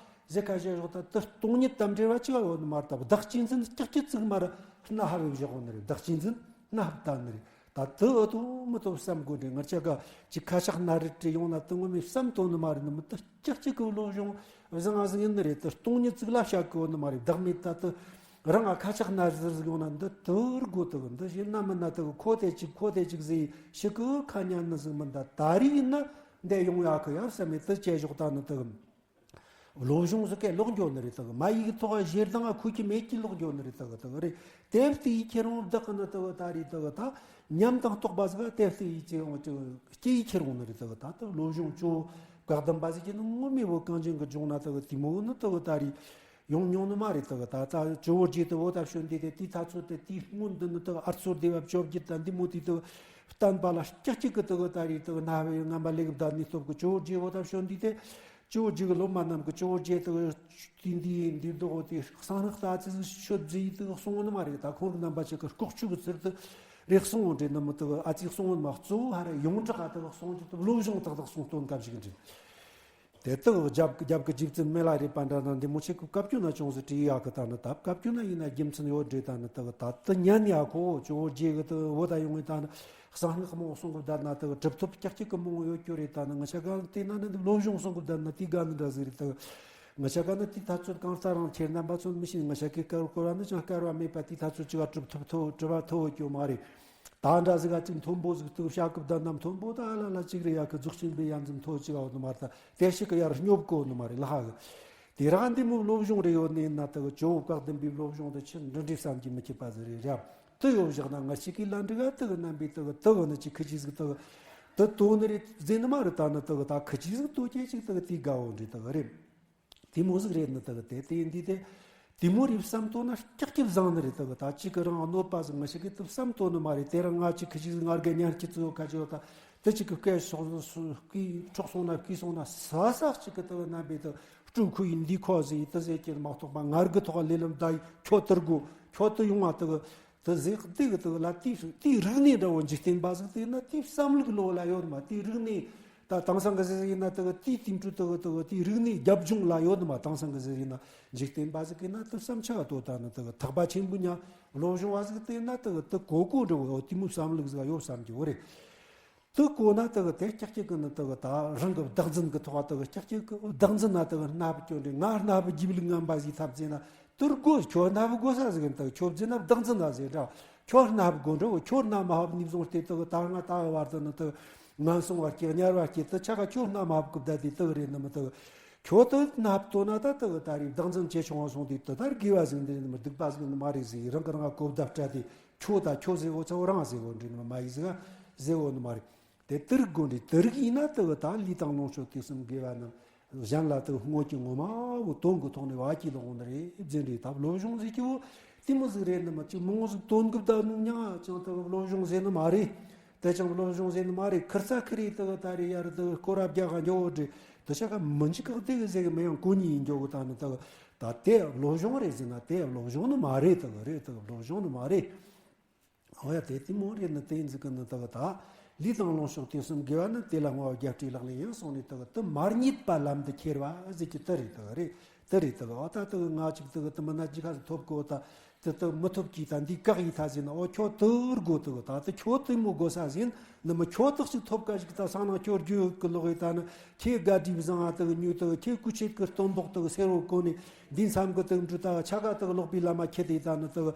ཟེར་ཁ་བཤད་ཞོག་ད་དུ་སྟོང་ཉིད་དམ་འབྲེལ་བ་ཅི་བ་ཡོད་ནི་མ་རེད། ད་བདག་གཅེས་འཛིན་ཀྱག་ཀྱི་ཙིག་མ་ར་སྣ་ཧ་བེ་བཞག་བོ་ནི་རེད། བདག་གཅེས་འཛིན་སྣ་ཧ་བཏང་ནི་རེད། ད་དུ་ཨ་ཏོ་མི་ཏོ་བསམ་དགོས་འདྲེ་ངར་ཆ་ག་ཅིག་ཁ་ཤག་ན་རེ་བྲི་ཡོང་ན་དུ་ངོ་མི་བསམ་དོ་ནི་མ་རེད་ནི་མི་དུ་ཀྱག་ཀྱི་གི་བློ་སྦྱོང་བཟང་ང་ཟིག་ཡིན་ནི་རེད། དུ་སྟོང་ཉིད་ཙིག་ལ་བཤད་གི་ཡོད་ནི་མ་རེད། བདག་མེད་ད་དུ་རང་ང་ཁ་ཤག་ན་རེ་ཟིག་ཡོང་ན་འདི་དུར་དགོས་དུ་འདི་ཡིན་ན་མིན་ན་དུ་ཁོ་དེ་ཅིག་ཁོ་དེ་ཅིག་ཟིག་ཤི་གི་ཁ་ཉན་ནི་ཟིག་མིན་ད་ད་རེས་ཡིན་ན་འདི་ཡོང་ཡག་གི་ཡར་བསམ་མེད་དུ་བྱས་ཞོག་ད་ནི་དུ། བློ་སྦྱོང་ཟིག་གས་ལོག་འགྱོ་ནི་རེད་དག་མ་ཡིག་ཐོག་ཞེ་སྡང་ང་ཁུ་ཁྱི་མེད་ཀྱི་ལོག་འགྱོ་ནི་རེད་དག་དག་རེད། དེབ་དེ་ཡི་ཁྱེད་རང་བདག་གི་ནི་དག་ད་རེད་དག་ད་ཉམས་དང་རྟོགས་པ་ཟིག་དེབ་དེ་ཡི་ཁྱེད་རང་སྐྱེ་ཡི་ཁྱེར་འོང་ནི་རེད་དག་ད་དག་བློ་སྦྱོང་ཅོ་བཀག་སྡོམ་པ་ཟིག་གི་ནི་ངོ་མི་བོ་གངས་ཅན་གི་ལྗོངས་ན་དག་དེ་མོ་ནི་དག་ད་རེད་ཡོང་མྱོང་ནི་མ་རེད་དག་ད་ད་ཇོ་བོ་རྗེ་དེ་བོ་ད་བྱོན་དེ་དེ་དེའི་ཐ་ཚོད་དེ་དེའི་སྔོན་དུ་ནི་དག་ཨར་ཚོར་སྡེ་བ་བཅོ་བརྒྱད་ད་འདི་མོ་དེ་དག་བསྟན་པ་ལ་སྐྱག་གཅིག་གི་དག་ད་རེད་དག་ན་བའི་ངན་པ་ལེགས་བསྡད་ནི་སྟོབས་གི་ཇོ་བོ་རྗེ་བོ་ད་བྱོན་དེ་དེ། ཇོ་བོ་རྗེ་གི་སློབ་མ་རྣམས་ཀྱི་ཇོ་བོ་རྗེ་དེ་དེ་འདི་འདི་མདོ་དེ་གསང་སྔགས་ལྟ་ཚུལ་ཤོད་རྫི་དེ་གསུང་ནི་མ་རེད། ད་ཁོང་གི་རྣམ་པ་ཅིག་གི་ལྐོག་ཆོས་ཀྱི་ཚུལ་དུ་རེ་གསུང་འོང་འདྲེ་ནི་མི་དེ་ཨ་ཙི་གསུང་ནི་མ་གཙོ་བོ་ཧ་ར་ཡོངས་གྲགས་ཨ་དེ་གསུང་རྒྱུ་དེ་བློ་སྦྱོང་ཏག་ཏག་གསུང་སྟོན་སྐབས་ཤིག་འདྲེ། དེ་དག་རྒྱབ་རྒྱབ་ཀྱི་རྗེ་བཙུན་མི་ལ་རས་པ་འདྲ་དང་འདི་མོ་ཆེ་གི་བཀའ་བཀྱོན་ན་ཅུང་ཟད་བྲིས་ཡག་གི་ད་ནི་ད་བཀའ་བཀྱོན་ན་ཡིན་ན་རྒྱུ་མཚན་ཡོད་འདྲེ་ད་ནི་དག་ད་དེ་ཉན་ཡག་གོ་ཇོ་བོ་རྗེ་གི་དེ་བོ་ད་ཡོང་བའི་ད་ནི། གསང་སྔགས་མང་གསུང་གི་བསྡད་ན་དེ་གྲུབ་ཐོབ་ཀྱག་ཀྱག་གི་མང་ཡོད་རྒྱུ་རེད། ད་ནི་ང་ཆ་ག་དེ་ན་ནི་བློ་སྦྱོང་གསུང་གི་བསྡད་ན་དེ་དགའ་ནི་འདྲ་ཟིག་རེད་དེ། ང་ཆ་ག་ནི་དེ་ཐ་ཚོད་གང་ལྟར་རང་ཁྱེད་རྣམ་པ་ཚོ་མི་ཤེས། ང་ཆ་གི་དཀར་སྐོར་བ་ནི་ཅང་དཀར་བ་མེད་པ་དེ་ཐ་ཚོད་ཅི་བ་གྲུབ་ཐོབ་ཐོབ་གྲུབ་པ་ཐོབ་ཡོད་རྒྱུ་མ་རེད། ད་འདྲ་ཟིག་ཨ་ཅིག་མཐོན་པོ་ཟིག་དུ་བཤད་གི་བསྡད་ན་མཐོན་པོ་ད་ཨ་ལ་ལ་ཅིག་རེད། ཡག་གི་རྫོགས་ཆེན་པའི་ཡ་འཛིན་མཐོ་ཅིག་ཨ་བོ་ནི་མ་རེད། ད་དེ་ཞིག་གི་ཡར་སྙོབ་གོ་ནི་མ་རེད་ལ་ཧ་གི། དེ་རང་འདི་མོ་བློ་སྦྱོང་རེ་ཡོད་ནི་ཡིན་ན་དེ་གི་ཇོ་བོ་བཀའ་གདམས་པའི་བློ་སྦྱོང་དེ་ཆི་འདྲ་འདྲའི་བསམ་གྱིས་མི་ཁྱབ་པ་ཟིག་རེད་ར། དུ་ཡོད་བཞག་ན་ང་ཞིག་གིས་ལ་འགྲིག་ག་དུ་གི་རྣམ་པའི་དུ་གི་དུ་གི་ནི་ཅི་ཁི་ཅི་ཟིག་དུ་གི་དུ་དོ་ནི་རེད་ཟེར་ནི་མ་རེད། ད་ནི་དུ་གི་ད་ཁི་ཅི་ཟིག་དོ་ཁྱེད་ཅིག་དུ་གི་དེའི་དགའ་བོ་འདྲི་དུ་གི་རེད། དེ་མོ་ཟིག་རེད་ནི་དུ་གི་དེ་དེ་འདི་དེ་དེ་མོ་རེད་བསམ་དོ་ན་སྐྱག་སྐྱག་བཟང་ནི་རེད། དུ་གི་ད་ཅིག་གི་རང་གནོད་པ་ཟིག་ང་ཞིག་གིས་དུ་བསམ་དོ་ནི་མ་རེད། དེ་རང་ང་ཅིག་ཁི་ཅི་ཟིག་ང་རྒན་ཉར་ཁྱི་ཚོ་ཁ་ཅིག་ཡོད་ད་དུ་ཅིག་གི་སྐད་སོག་སོག་སྐད་འཕྲོག་སོང་ན་བཀོས་སོང་ན་ས་ས་ཅིག་གི་དུ་གི་རྣམ་པའི་དུ་ སྤྲུལ་སྐུ་ཡིན་འདི་ཁོ་ཟེར་ཡི་དེ་ཟེར་གྱི་མ་གཏོགས་པ། ངར་གི་ཐོག་ལས་ལམ་ད་ཡི་ཁྱོད་དེར་དགོས། ཁྱོད་དེ་ཡོང་བ་དེ་གི་དེ་ཟེར་དེ་གི་དེ་གི་ལ་དེའི་དེའི་རིག་གནས་འདྲ་བོ། འཇིག་རྟེན་པ་ཟིག་དེ་ན་དེའི་བསམ་ལུགས་ལོ་ལ་ཡོད་མ། དེའི་རིག་གནས། ད་དེང་སང་གི་ཟེར་ཡིན་ན་དེ་གི་དེའི་དེང་དུས་དེ་གི་དེ་གི་དེའི་རིག་གནས་རྒྱབ་ལྗོངས་ལ་ཡོད་མ། དེང་སང་གི་ཟེར་ཡིན་ན་འཇིག་རྟེན་པ་ཟིག་གི་ན་དེ་བསམ་འཆར་དོ་ད་ནི་དེ་གི་ཐེག་པ་ཆེན་པོ་ཉམས་བློ་སྦྱོང་བ་ཟིག་དེ་ན་དེ་གི་དེ་གོ་གོ་འདྲ་བོ། དེ་མོ་བསམ་ལུགས་ཟིག་ཡོད་བསམ་གྱི་བོ་རེད། དེ་གོ་ན་དེ་གི་དེ་ཀྱག་ཀྱག་གི་ནི་དེ་གི་ད་རང་གི་བདག་འཛིན་གི་ཐོག་དེ་གི་ཀྱག་ཀྱག་གི་བདག་འཛིན་ན་དེ་གི་སྣ་བུག་སྐྱོན་འདྲེ། ང་སྣ་བུག་རྒྱུས་ལུགས་ངན་པ་ཟིག་ཐབས་ཟེར་ན་དེར་དགོས། ཁྱོད་སྣ་བུག་དགོས་ས་ཟིག་ཡིན། དེ་གི་ཁྱོད་ཟེར་ན་བདག་འཛིན་ན་ཟེར་འདྲ། ཁྱོད་སྣ་བུག་དགོས་འདྲ་བོ། ཁྱོད་སྣ་མ་བབ་ནས་བཟུང་སྟེ་དེ་གི་ད་སྔ་ད་བར་དུ་ནི་དེ་གི་ངན་སོང་བར་སྐྱེ། དམྱལ་བར་སྐྱེ། དེ་ཆ་ག་ཁྱོད་སྣ་མ་བབ་གི་བསྡད་དེ་དེ་གི་རེད་ནི་མི་དེ་གི། ཁྱོད་དེ་སྣ་བུག་དོ་ན་ད་དེ་གི་ད་རེས་བདག་འཛིན་ཆེ་ཆུང་བ་སོང་དུས་དེ་ད་དགེ་བ་ཟིག་འདི་ནི་མི་སྡིག་པ་ཟིག་ནི་མ་རེད་ཟེར། རང་གི་རང་ང་གོ་བརྡ་སྤྲད་དེ། ཁྱོད་ད་ཁྱོད་ཟེར་འོ་ཚ་བོ་རང་ཟེར་འོ་འདྲེ་ནི་མ་ཡིན་ཟེར་ཟེར་འོ་ནི་མ་རེད། དེ་དེ་རིགས་དགོས་འདྲེ། དེ་རིགས་ཡིན་ན་དེ་གི་ད་ལུས་དང་ལོངས་སྤྱོད་དུས་གསུམ་དགེ་བ་རྣམས་གཞན་ལ་དེ་གི་བསྔོ་རྒྱུ་ངོ་མ་བོ་དོན་གི་ཐོག་ནས་བ་ཀྱི་ལོག་འོང་ནི་རེད་ཟེར་འདྲེ། ད་བློ་སྦྱོང་ཟེར་གྱི་བོ་དེ་མོ་ཟིག་རེད་ནི་མ། ཅིག་མང་ཟིག་དོན་གི་བསྡད་ནུ་མྱང་ཅང་དེ་གི་བློ་སྦྱོང་ཟེར་ནི་མ་རེད། དེ་ཅང་བློ་སྦྱོང་ཟེར་ནི་མ་རེད། ཁིར་ཚ་ཁི་རེད། དེ་གི་ད་རེད་ཡ་རེད། དེ་གི་སྐོར་ར་རྒྱག་ག་འགྱོ་འོ་འདྲེ། དེ་ཆ་ག་མི་འཇིག་གི་དེ་གི་ཟེར་གི་མི་ཡང་གོ་ཉིད་ཡིན་འགྱོ་གི། ད་ནི་དེ་གི་ད་དེ་བློ་སྦྱོང་རེད་ཟེར་ན་དེ་བློ་སྦྱོང་ནི་མ་རེད། དེ་གི་རེད། དེ་གི་བློ་སྦྱོང་ནི་མ་རེད། འོ་ཡ་དེ་དེ་མོ་རེད་ནི་དེ་ཡིན་ཟིག་གི་ནི་དེ་གི་ད་ལུས་དང་ལོངས་སྤྱོད་དུས་གསུམ་དགེ་བ་ནི། དེ་ལ་བསྔོ་བ་རྒྱལ་སྲས་ལག་ལེན་ཡིན་གསུངས་ནས། དེ་གི་དེ་མ་རྙེད་པ་ལམ་དུ་ཁྱེར་བ་ཟེར་གྱི་དེ་རེད། དེ་གི་རེད། དེ་རེད། དེ་གི་འོ་ད་དེ་གི་ང་ཅིག་དེ་གི་དེ་མི་སྣ་ཅིག་ཁ་ཟིག་ཐོབ་གོ་ད། དེ་དེ་མི་ཐོབ་ཀྱི་ད་འདི་བཀག་ཡི་ད་ཟེར་ན། འོ་ཁྱོད་དེ་དགོས། དེ་གི་ད་དེ་ཁྱོད་དེ་མོ་དགོས་ས་ཟིན་ནི་མི། ཁྱོད་དེ་ཅིག་ཐོབ་ཀ་ཞིག་ད་སང་ན་ཁྱོད་རྒྱུད་གི་ལོག་ཡི་ད་ནི། ཁྱེད་དགའ་སྒྲིབ་བཟང་ང་དེ་གི་ཉོས། དེ་གི་ཁྱེད་སྐུ་ཆེད་གི་སྟོན་པོག་དེ་གི་སེར་བོ་གོན་ནས་འདི་མཚམས་གི་དེ་གི་འབྲུ་ད་ཆ་ག་དེ་གི་ལོག་པའི་ལམ་མ་ཁྱེད་དེ་ད་ནི་དེ་གི།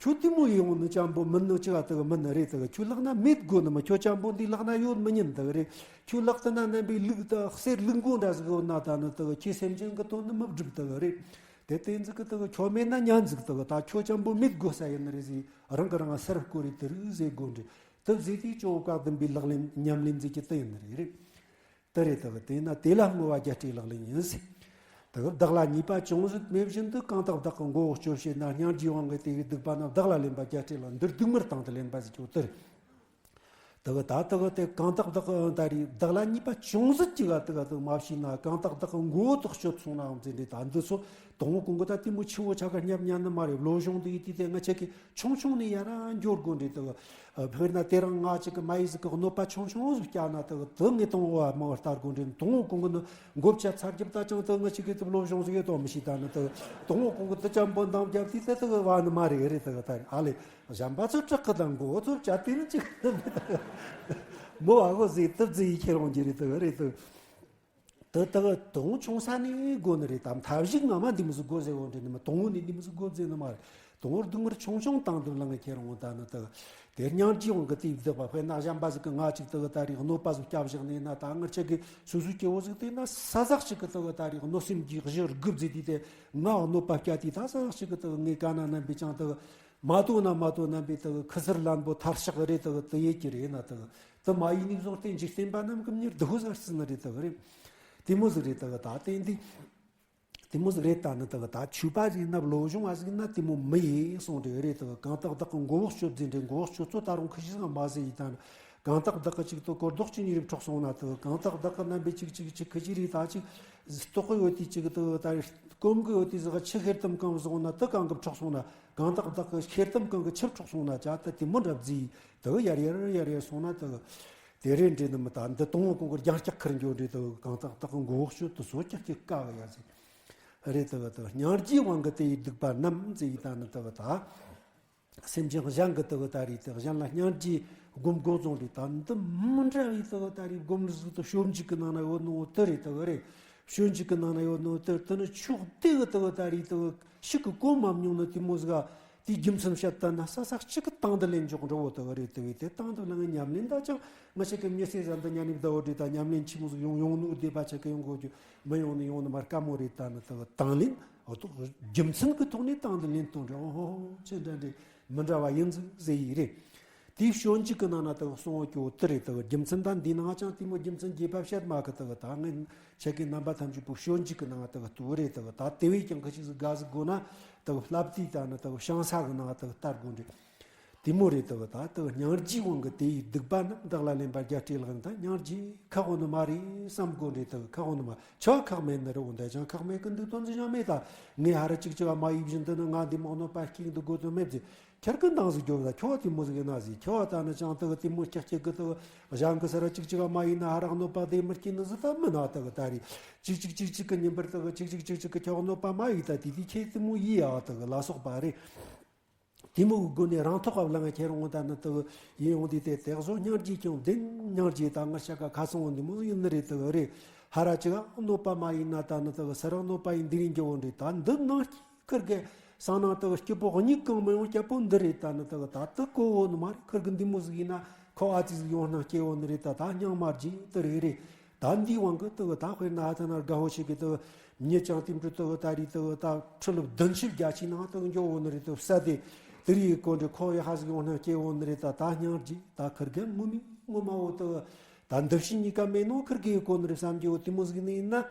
ཁྱོད་དེ་མོ་ཡོང་ནི་ཅམ་པོ་མིན་ནི་ཅི་ག་དེ་གི་མིན་ནི་རེད། དེ་གི་ཁྱོད་ལག་ན་མེད་དགོས་ནི་མི། ཁྱོད་ཅམ་པོ་འདི་ལག་ན་ཡོད་མི་ཉན། དེ་གི་རེད། ཁྱོད་ལག་ཏུ་ན་རྣམ་པའི་ལུག་ད་གསེར་ལུག་མགོ་འདྲ་ཟིག་ཡོད་ན་ད་ནི་དེ་གི་ཁྱེད་སེམས་ཅན་གི་དོན་ནི་མི་སྒྲུབ། དེ་གི་རེད། དེ་དེ་ཟིག་གི་དེ་གི་ཁྱོད་མེད་ན་ཉན་ཟིག། དེ་གི་ད་ཁྱོད་ཅམ་པོ་མེད་དགོས་ས་ཡིན་ནི་རེད་ཟེར། རང་གི་རང་སར་བསྐོར་རེ་དེ་རིགས་ཟེར་དགོས་འདྲེ། དེ་ཟེར་དུས་ཅོ་བཀག་སྡོམ་པའི་ལག་ལེན་ཉམས་ལེན་ཟེར་གྱི་དེ་ཡིན་ནི་རེད། རེད། དེ་རེད། དེ་གི་དེས་ན་དེ་ལ་བསྔོ་བ་རྒྱལ་སྲས་ལག་ལེན་ཡིན་ཟེར། དེ་གི་བདག་ལ་ཉེས་པ་ཅུང་ཟད་མེད་བཞིན་དུ། གང་དག་བདག་གི་མགོ་བོ་སྐྱོབ་བྱེད་ན། སྙིང་རྗེའི་དབང་གིས་དེ་བས་སྡིག་པ་རྣམས། བདག་ལ་ལེན་པ་རྒྱལ་སྲས་ལག་ལེན། འདིར་སྡིགས་མིར་དང་དུ་ལེན་པ་ཟེར་གྱི་དེ་རེད། དེ་གི་ད་དེ་གི་དེ་གང་དག་བདག་གི་ད་རེད། བདག་ལ་ཉེས་པ་ཅུང་ཟད་ཅིག་ག་དེ་གི་དེ་མ་བྱས་ན། གང་དག་བདག་གི་མགོ་བོ་དེ་སྐྱོབ་སོང་ནའང་ཟེར་འདྲེ། ད་འདི་ཚོ་དང་པོ་གོང་གི་ད་དེ་མོ་ཆེ་བོ་ཆ་ག་སྙམ་ཉན་ནི་མ་རེད། བློ་སྦྱོང་དེ་ཡི་དུས་དེ་ང་ཆ་གི་ཆུང་ཆུང་ནས་ཡར་ར་འགྱོ་དགོས་འདྲེ། དེ་གི་དཔེར་ན་དེ་རིང་ང་ཅིག་གི་མ་ཡི་ཟིག་གི་གནོད་པ་ཆུང་ཆུང་ཟིག་བསྐྱལ་ན་དེ་གི་དེ་ངས་དང་པོ་བ་མང་བ་ལྟ་དགོས་འདྲེ། དང་པོ་གོང་གི་ནི་འགོ་བཅད་ཚར་རྒྱབ་ད་ཅང་དེ་ང་ཅིག་གི་དེ་བློ་སྦྱོང་ཟིག་ཡོད་དོ་མི་ཤེས། ད་ནི་དེ་གི་དང་པོ་གོང་གི་དེ་ཅམ་པོ་འདང་བརྒྱབ་དུས་དེ་དེ་གི་བ་ནི་མ་རེད། རེད། དེ་གི་ད་རེད། ཨ་ལེ། གཞན་པ་ཚོ་སྐྲག་གི་དང་མགོ་ཚོ་བཅད་དེ་ནི་ཅིག་མོ་བ་གོ་ཟིག་དེ་ཟིག་ཡི་ཁྱེར་འོང་གི་རེད། དེ་གི་རེད། དེ་དེ་གི་དང་ཆུང་ས་ནས་དགོས་ནི་རེད། དམ་ཐབས་ཤིག་ངོ་མ་འདི་མོ་ཟིག་དགོས་ཟེར་བོ་འདྲེ་ནི་མ། དང་པོ་ནས་འདི་མོ་ཟིག་དགོས་ཟེར་ནི་མ་རེད། དང་པོར་སྡུག་བསྔལ་ཆུང་ཆུང་དང་དུ་བླངས་ཁྱེར་འོང་ད་ནི་དེ་གི་དེ་སྙིང་རྗེའི་དབང་གིས་དེ་བདག་པ། དཔེར་ན་གཞན་པ་ཟིག་གི་ང་ཅིག་དེ་གི་ད་རེས་གནོད་པ་ཟིག་བསྐྱལ་བཞག་ནས་ན། ད་ང་ཆ་གི་སོ་སོའི་སྐྱེ་བོ་ཟིག་དེ་ན་ས་ཟག་ཅིག་གི་དེ་གི་ད་རེས་གནོད་སེམས་ཀྱི་གཞི་རྒུབ་ཟིག་དུས་དེ་ང་གནོད་པ་བསྐྱལ་དུས། ད་ས་ཟག་ཅིག་གི་དེ་གི་ངའི་དཀའ་ངལ་རྣམ་པའི་ཅང་དེ་གི་མ་དོ་ན་མ་དོ་རྣམ་པའི་དེ་གི་ཁུ་སིར་ལན་པོ་ཐར་ཤག་རེད། དེ་གི་དེ་ཡེད་ཀྱི་རེད་ན། དེ་གི་དེ་མ་ཡིན་ནི་བཟུང་སྟེ་འཇིག་རྟེན་པ་རྣམས་ཀྱི་མྱུར་དུ་ཧུ་ཟེར་སྲིད་ནི་རེད། དེ་གི་རེད། དེ་མོ་ཟིག་རེད། དེ་གི་ད་དེ་འདི་དེ་མོ་ཟིག་རེད། ད་ནི་དེ་གི་ད་ཆོས་པ་ཟིག་ན་བློ་སྦྱོང་བ་ཟིག་ན་དེ་མོ་མི་ཡེ་གསུངས་འདྲ་རེད། དེ་གི་གང་དག་བདག་གི་མགོ་བོ་སྐྱོབ་ཟེར་འདྲ། མགོ་བོ་སྐྱོབ་ཚོ་ད་རུང་ཁུ་ཤི་ཟིག་མ་ཟེར་ཡི་ད་ནི། གང་དག་བདག་གི་ཅིག་ཏུ་གོ་ལྡོག་ཅིག་ཉིད་རིགས་འཕྲོག་སོང་ན། དེ་གི་གང་དག་བདག་གི་རྣམ་པའི་ཅིག་ཅིག་ཅིག་ཁུ་ཅི་རེད། ད་ཅིག་ལྟོགས་གི་ཡོད་དུས་ཅིག་དེ་གི་ད་སྐོམ་གི་ཡོད་དུས་ཟིག་ཆུ་ཤེལ་དམ་གང་བཟུང་ན་དེ་གང་གི་འཕྲོག་སོང་ན། གང་དག་བདག་གི་ཤེལ་དམ་གང་གི་ཆུ་འཕྲོག་སོང་ན་ཅག་ད་དེ་མོ་འདྲ་བཟི་དེ་གི་ཡར་ཡར་ཡར་ཡར་སོང་ན། དེ་གི་དེ་རེད་འདྲེ་ནི་མི་ད་འདི་དང་པོ་གོང་གི་རྒྱང་སྐྱག་ཁུར་འགྱོ་འདྲེ། དེ་གི་གང་དག་བདག་གི་མགོ་བོ་སྐྱོབ་དེ་སོ་སྐྱག་སྐྱག་ཀ་གི་ཡ་ཟིག་རེད། དེ་གི་དེ་གི་སྙིང་རྗེའི་དབང་གིས་དེ་ཡི་སྡིག་པ་རྣམས་ཟེར་ཡི་ད་ནི་དེ་གི་ད། སེམས་ཅན་གཞན་གྱི་དེ་གི་ད་རེད། དེ་གཞན་ལ་སྙིང་རྗེ་སྒོམ་དགོས་བཟུང་རེད། ད་འདི་མི་འདྲ་བའི་དེ་གི་ད་རེད་སྒོམ་ལུགས་ཟིག་དེ་སྤྱོད་འཇུག་གི་ནང་ན་ཡོད་ནོ་དེ་རེད། དེ་གི་རེད། སྤྱོད་འཇུག་གི་ནང་ན་ཡོད་ནོ་དེ་དེ་ནི་ཕྱོགས་དེ་གི་དེ་གི་ད་རེད། དེ་གི་ཤིག་གི་གོ་མ་མྱོང་ནི་དེ་མོ་ཟིག་ག་དེའི་རྒྱུ་མཚན་བཤད་ད་ན་ས་ས་གཅིག་གི་དང་དུ་ལེན་འཇོག་འགྲོ་བོ་དེ་གི་རེད། དེ་བས་དེ་དང་དུ་ལེན་ཉམས་ལེན་ད་ཅང་ང་ཞིག་གི་མྱི་སེ་ཟན་དུ་ཉན་ནི་བདའ་བོ་རེད། ད་ཉམས་ལེན་ཆི་མོ་ཟིག་ཡོང་ཡོང་ནི་བདེ་པ་ཆ་གི་ཡོང་དགོས་རྒྱུ་མི་ཡོང་ནི་ཡོང་ནི་མ་དཀའ་མོ་རེད། ད་ནི་དེ་གི་དང་ལེན། འོ་ཐོག་རྒྱུ་མཚན་གྱི་ཐོག་ནས་དང་དུ་ལེན་གཏོང་རེད། ཨོ་ཧོ་ཧོ་ཅི་འདྲ་འདྲ་མི་འདྲ་བ་ཡིན་ཟིག་ཟེར་ཡི་རེད། དེའི་སྤྱོད་འཇུག་གི་ནང་ན་དེ་གསུང་བ་སྐྱོ་དེ་རེད། དེ་རྒྱུ་མཚན་ད་འདི་ནང་ཅང་དེ་མོ་རྒྱུ་མཚན་རྒྱས་པ་བཤད་མ་གི། དེ་ད་ངས་ཆ་གི་རྣམ་པ་ཐམས་ཅད་པོ་སྤྱོད་འཇུག་གི་ནང་དེ་ལྟོས་རེད། དེ་ད་དེ་བས་ཀྱང་ཁ་ཅིག་ཟིག་དགའ་ཟིག་དགོས་ན་དེ་བསླབ་དེ་ད་ནི་དེ་བྱང་ས་གི་ནང་དེ་ལྟར་དགོས་འདྲ། དེ་མོ་རེད། དག་ད་དག་སྙིང་རྗེའི་དབང་གིས་དེ་ཡི་སྡིག་པ་རྣམས་བདག་ལ་ལེན་པ་རྒྱལ་སྲས་ལག་ལེན། ད་སྙིང་རྗེ་ཁག་པོ་ནི་མ་རེད་བསམ་དགོས་རེད། དག་ཁག་པོ་ནི་མ་ཆོག་ཁག་མེད་ནི་རེད། འོ་འདི་ཅང་ཁག་མེད་གི་འདུག་དོན་ཅི་ཡང་མེད། ད་ངས་ཧ་ར་ཅིག་ཅིག་མ་ཡིན་བཞིན་དུ་ནི་ང་འདི་མོ་གནོད་པ་སྐྱེལ་འདུག་དགོས་དོན་མེད་ཟེར། ཁྱེད་ཀྱི་འདང་ཟིག་རྒྱོབ་ད། ཁྱོད་དེ་མོ་ཟིག་ཡིན་ན་ཟིག་ཁྱོད་ད་ནི་ཅང་དག་དེ་མོ་ཀྱག་ཀྱག་གི་དག་གཞན་གི་ས་ར་ཅིག་ཅིག་མ་ཡིན་ན་ཧ་ར་གནོད་པ་དེ་མི་སྐྱེལ་ནི་ཟིག་ད་མིན་ན། དག་ད་རེད། ཅིག་ཅིག་ཅིག་ཅིག་གི་ཉིན་པར་དག་ཅིག་ཅིག་ཅིག་ཅིག་གི་ཁྱོད་གནོད་པ་མ་ཡིན། ད་དེ་དེ་ཁྱེད་དེ་མོ་ཡིན་ཡ་དག་ལ་སོགས་པ་རེད། དེ་མོ་གི་སྒོ་ནས་རང་ཐོག་ག་བླངས་ཁྱེར་འོང་ད་ནི་དག་ཡིན་འོང་དེ་དེ་དེ་བཟོ་སྙིང་རྗེ་ཀྱང་བདེན། སྙིང་རྗེ་ད་ངར་ཤ་ཀ་ཁ་སང་འོང་དེ་མོ་ཡིན་ནི་རེད། དག་རེད། ཧ་ར་ཅིག་གནོད་པ་མ་ཡིན་ན་ད་ནི་དག་ས་ར་གནོད་པ་ཡིན་འདི་རིང་གི་འོང་རེད། ད་འདི་ནང་སྐྱིད་ཁུར་གི་སང་ན་དག་སྐྱིད་པོ་གཉིད་གང་མི་ཡོང་སྐྱིད་པོ་འདི་རེད། ད་ནི་དག་ད་དག་གོ་འོ་ནི་མ་རེད། ཁུར་གི་འདི་མོ་ཟིག་ཡིན་ན་ཁོ་ཨ་ཙི་ཟིག་ཡོང་སྣང་སྐྱེ་འོ་ནི་རེད། ད་ད་སྙིང་མ་རྗེ་དེ་རེད་རེད། ད་འདིའི་དབང་གིས་དག་ད་དཔེར་ན་ཨ་ད་ན་དགའ་བོ་ཞིག་གི་དག་མྱི་ཅང་དེ་འཕྲོ་དག་ད་རེས་དག་ད་ཁྲི་ལོ་བདུན་ཅུ་བརྒྱ་ཅིག་ནང་དག་འགྱོ་འོ་ནི་རེད། དག་ས་དེ་དེ་རིགས་གོ་འདྲི་ཁོ་ཡ་ཧ་ཟིག་ཡོང་སྣང་སྐྱེ་འོ་ནི་རེད། ད་ད་སྙིང་རྗེ་ད་ཁུར་གི་ངོ་མི་ངོ་མ་འོ་དག་ད་འདི་ཕྱི་གཉིས་ཀ་མེད་ནོ་ཁུར་གི་གོ་ནི་རེད་བསམ་གྱི་འོ་དེ་མོ་ཟིག་ནི་ཡིན་ན།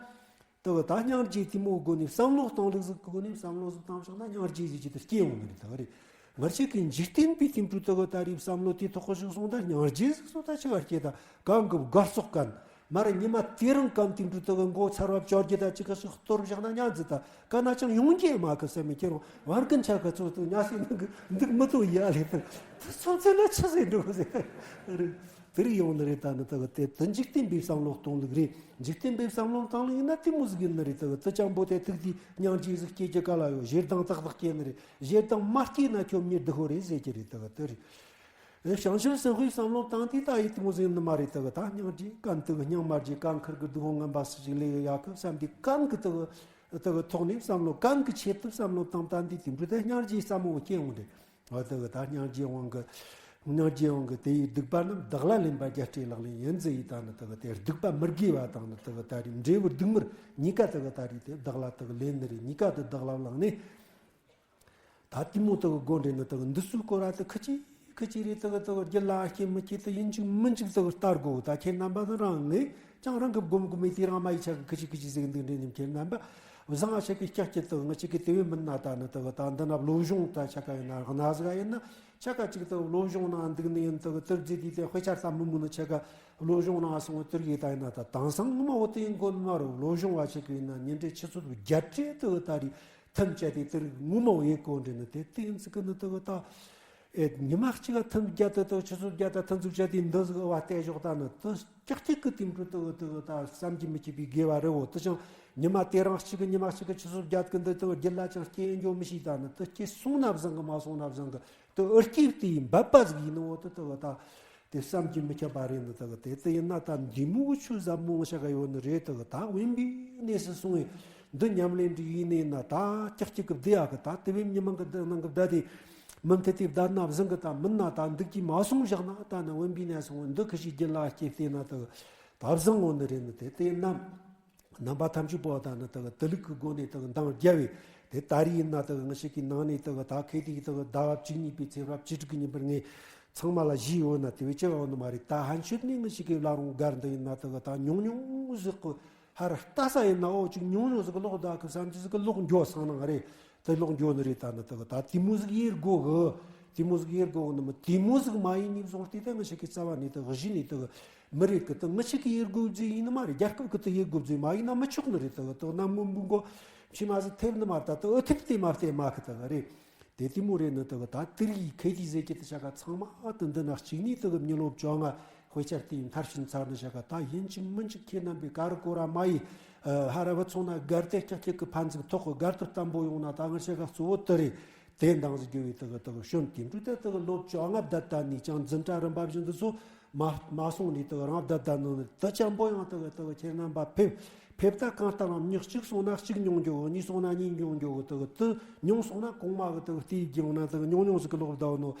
དག་ད་སྙིང་རྗེ་དེ་མོ་སྒོ་ནས་བསམ་བློ་གཏོང་ལུགས་ཟིག་གི་སྒོ་ནས་བསམ་བློ་ཟིག་བཏང་བཞག་ན་སྙིང་རྗེ་ཟིག་ཅིག་ཏུ་སྐྱེ་འོང་ནི་རེད། ད་རེད། ང་ཅག་གི་འཇིག་རྟེན་པའི་དེ་འཕྲོ་དག་ད་རེས་བསམ་བློ་དེ་ཐོག་གི་ཞིག་སོང་ད་སྙིང་རྗེ་ཟིག་སོང་ད་ཆི་ག་སྐྱེ། ད་གང་གི་དགའ་སོགས་གན་མ་རེད། ཉི་མ་དེ་རིང་གན་དེ་འཕྲོ་དག་མགོ་ཚར་བ་བཅོ་རྒྱུ་ད་ཅི་ག་ཞིག་གཏོར་བཞག་ན་སྙིང་རྗེ་ད་ག་ན་ཅང་ཡོང་རྒྱུ་མ་གི་བསམ་མི་ཁྱེར་རུང་བར་གི་ཆ་ག་ཚོ་དུ་ཉ་སེ་ནང་གི་འདུག་མི་ཐུབ་ཡ་ལེ། ད་དེ་ཚོ་ཚེ་ན་ཆི་ཟེར་འགྲོ་ཟེར་རེད། དེ་རིགས་ཡོང་ནི་རེད། ད་ནི་དག་དེ་དེ་འཇིག་རྟེན་པའི་བསམ་བློ་གཏོང་ལུགས་རེད། འཇིག་རྟེན་པའི་བསམ་བློ་བཏང་ལུགས་ཡིན་ན་དེ་མོ་ཟིག་ཡིན་ནི་རེད། དག་དེ་ཅང་པོ་དེ་ཐུག་དེ་སྙིང་རྗེ་ཟིག་སྐྱེ་རྒྱུ་ག་ལ་ཡོད། ཞེ་སྡང་ཏག་ཏག་སྐྱེ་ནི་རེད། ཞེ་སྡང་མ་སྐྱེས་ན་ཁྱོད་མྱི་སྡུག་པོ་རེད་ཟེར་གྱི་རེད། དག་དེ་རེད། བྱང་ཆུབ་སེམས་དཔའི་བསམ་བློ་བཏང་དེ་ད་ཡིད་དེ་མོ་ཟིག་ཡིན་ནི་མ་རེད། དག་ད་སྙིང་རྗེ་གན་དག་སྙིང་མ་རྗེ་གན་ཁུར་གི་སྡུག་པོ་ངན་པ་སུ་ཞིག་ལས་ཡོད་ཡ་གི་བསམ་དེ་གན་གི་དག་དག་ཐོག་ནས་བསམ་བློ་གན་གི་ཆེད་དུ་བསམ་བློ་བཏང་ད་འདི་དེ་འདྲ་དེ་སྙིང་རྗེ་བསམ་བློ་སྐྱེ་འོང་རེད། འོ་དེ་གི་ད་སྙིང་རྗེའི་དབང་གིས། སྙིང་རྗེའི་དབང་གིས་དེ་ཡི་སྡིག་པ་རྣམས་བདག་ལ་ལེན་པ་རྒྱལ་སྲས་ལག་ལེན་ཡིན་ཟེར་ཡི། ད་ནི་དེ་གི་དེ་སྡིག་པ་མི་དགེ་བ་དང་ནི་དེ་གི་ད་རེས་འབྲས་བུ་སྡིག་མིར་གཉིས་ཀ་དེ་གི་ད་རེས་དེ་བདག་ལ་དེ་གི་ལེན་ནི་རེད། གཉིས་ཀ་དེ་བདག་ལ་བླངས་ནས། ད་དེ་མོ་དེ་གི་སྒོ་འདྲེན་ནི་དེ་གི་འདི་ཚོའི་སྐོར་ར་དེ་ཁི་ཅི་ཁི་ཅི་རེད། དེ་གི་དེ་གི་རྒྱུད་ལ་སྐྱེ་མི་སྐྱེ་དེ་ཡིན་གཅིག་མིན་གཅིག་དེ་གི་ལྟ་དགོས། ད་ཁྱེད་རྣམ་པ་ཚོ་རང་ངས། ཅང་རང་གི་སྒོམ་སྒོམ་མེད་དེ་རང་མ་ཡི་ཆ་གི་ཁི་ཅི་ཁི་ཅི་ཟིག་འདུག་འདྲེ་ཉིམ་ཁྱེར་རྣམ་པ། བཟང་ང་ཆ་གི་སྐྱག་སྐྱག་དག་ང་ཆ་གི་དེ་བས་མིན་ན་ད་ནི་དག་ད་འདི་ན་བློ་སྦྱོང་ད་ཆ་ག་ཡིན་ན་གནའ་ཟིག་ཡིན་ན་ཆ་ག་ཅིག་དག་བློ་སྦྱོང་ནང་འདུག་ནི་ཡིན། དག་དེར་རྗེས་དུས་དེ་དཔེ་ཆ་ལྟ་མི་མོ་ནི་ཆ་ག་བློ་སྦྱོང་ནང་སོང་དེར་ཡི་ད་ཡིན་ན་ད་དེང་སང་ངོ་མ་འོ་དེ་ཡིན་དགོས་ནི་མ་རེད། བློ་སྦྱོང་བ་ཆ་གི་ཡིན་ན་ཉིན་རེ་ཆུ་ཚོད་བརྒྱད་ཁྲི་དག་ད་རེས་ཐུན་བཅད་དེ་དེར་ངོ་མ་འོ་ཡེ་གོ་འདྲེ་ནི་དེ་དེ་ཡིན་ཟིག་གི་ནི་དག་ད། ཨེ། ཉི་མ་གཅིག་ལ་ཐུན་བརྒྱ་དུ་དང་ཆུ་ཚོད་བརྒྱ་དང་ཐུན་ཚོད་བརྒྱ་དེ་འདི་ཟིག་བ་བལྟས་ཞོག་ད་ནི་དུ་ཀྱག་ཀྱག་གི་དེ་འཕྲོ་དུ་དུ་ད་བསམ་གྱིས་མི་ཁྱབ་པའི་དགེ་བ་རེ་བོ་དུ་ཅང་ཉི་མ་དེ་རང་གཅིག་གི་ཉི་མ་གཅིག་གི་ཆུ་ཚོད་བརྒྱ་གི་འདི་དུ་རྒྱུད་ལ་ཅང་སྐྱེ་འགྱོ་མི་ཤེས། ད་ནི་དུ་སྐྱེ་སོང་ན་བཟང་གི་མ་སོང་ན་བཟང་གི་དུ་ཨུར་སྐྱེ་དེ་ཡིན་འབད་པ་ཟིག་ཡིན་ནོ་དུ་དུ་ད། དེ་བསམ་གྱིས་མི་ཁྱབ་པ་རེད་ནི་དག་དེ་ལྟ་ཡིན་ན་ད་འདི་མོ་གི་ཆོས་ཟབ་མོ་ཞིག་ག་ཡོད་ནི་རེད། དག་ད་དབེན་པའི་གནས་སུ་སོང་བས་འདི་ཉམས་ལེན་འདི་ཡིན་ནི་ན་ད་ཀྱག་ཀྱག་གི་བསྡད་ཡག་གི་ད་དེ་བས་མི་མང་གི་བསྡད་ནང་གི་བསྡད་དེ་མུ་མཐུད་དེ་བསྡད་ན་བཟང་གི་ད་མིན་ན་ད་འདུག་གི་མ་སོང་བཞག་ན་ད་ནི་དབེན་པའི་གནས་སོང་བས་འདི་ཁི་ཞིག་རྒྱུད་ལ་སྐྱེས་བལྟས་ན་དག་ད་བཟང་ངོ་ནི་རེད་ནི་དེ་ལྟ་ཡིན་ན། རྣམ་པ་ཐམས་ཅད་པོ་ད་ནི་དག་དུ་ལུག་གི་སྒོ་ནས་དག་འདང་རྒྱབ་བས་དེ་ད་རེས་ཡིན་ན་དག་ང་ཞིག་གི་ནང་ནས་དག་ད་ཁེ་དེ་གི་དག་ཟླ་བ་བཅུ་གཉིས་པའི་ཚེས་པ་བཅུ་དྲུག་གི་ཉིན་པར་ངས་ཚང་མ་ལ་ཞུས་ཡོད་ན་དེ་བས་ཅི་ཡོད་ནི་མ་རེད། ད་ཕན་ཆོད་ནས་ང་ཞིག་གི་བླ་རུང་སྒར་འདི་ཡིན་ན་དག་ད་ཉུང་ཉུང་ཟིག་གི་ཧར་ལྟ་ས་ཡིན་ན་འོ་ཅིག་ཉུང་ཉུང་ཟིག་གི་ལོག་ད་གི་བསམ་རྒྱུ་ཟིག་གི་ལོག་འགྱོ་སང་ནང་རེད། དེ་ལོག་འགྱོ་ནི་རེད། ད་ནི་དག་ད་དེ་མོ་ཟིག་ཡེ་དགོ་གི། དེ་མོ་ཟིག་ཡེ་དགོ་གི་ནི་མི་དེ་མོ་ཟིག་མ་ཡིན་ནི་བཟུང་སྟེ་ད་ང་ཞིག་གི་རྩ་བ་ནས་དག་གཞི་ནས་དག་མི་རེད་གི། ད་ང་ཞིག་གི་ཡེ་དགོ་རྫས་ཡིན་ནི་མ་རེད། རྒྱལ་ཁབ་གི་ད་ཡེ་དགོ་རྫས་མ་ཡིན་ན་མི་ཆོག་ནི་རེད། དག་ད་ནམ་མི་འབུ་མགོ་ཕྱི་མ་ཟིག་ཐེབས་ནི་མ་རེད། ད་ད་ཨུ་ཐེབས་དེ་མ་བལྟས་མ་གི་དག་རེད། དེ་དེ་མོ་རེད་ནི་དག་ད་དེ་རིགས་ཁེ་དེ་ཟེར་གྱི་ད་ཆ་ག་ཚང་མ་ད་འདི་ན་གཅིག་ནས་དག་མི་ལོ་བཅོ་ལྔ་དཔེ་ཆ་དེ་མཐར་ཕྱིན་ཚར་ནི་ཆ་ག་ད་ཡིན་གཅིག་མིན་གཅིག་ཁྱེད་རྣམ་པས་ག་རུ་གོ་ར་མ་ཡི། ཧ་ར་བུ་ཚོང་ན་སྒར་དེ་ཀྱག་ཀྱག་གི་ཕན་ཚུན་ཐོག་གི་སྒར་དུ་བརྟན་པོ་ཡོང་ན་ད་ང་ཆ་ག་གཙོ་བོ་དེ་རེད། དེ་འདང་ཟིག་རྒྱུ་བའི་དག་དག་ཤོན་དེ་འདྲ་དེ་དག་ལོ་བཅོ་ལྔ་བསྡད་ད་ནས་ཀྱང་འཛིན་གྲྭ་རིམ་པ་བཞིན་དུ་ཚོ་མ་མ་སོང་ནས་དག་རང་བསྡད་ད་ནོ་ནི་དེ་ཅན་པོ་ཡང་དག་དག་ཁྱེད་རྣམ་པ་ཕེབས་ཕེབས་ད་གང་ལྟར་རང་མྱི་གཅིག་སོང་ན་གཅིག་མྱོང་རྒྱུ་གཉིས་སོང་ན་གཉིས་མྱོང་རྒྱུ་དག་དུ་མྱོང་སོང་ན་གོང་མ་གི་དག་དེའི་རྒྱུ་ན་དག་མྱོང་མྱོང་ཟིག་གི་ལོག་བསྡད་ནོ།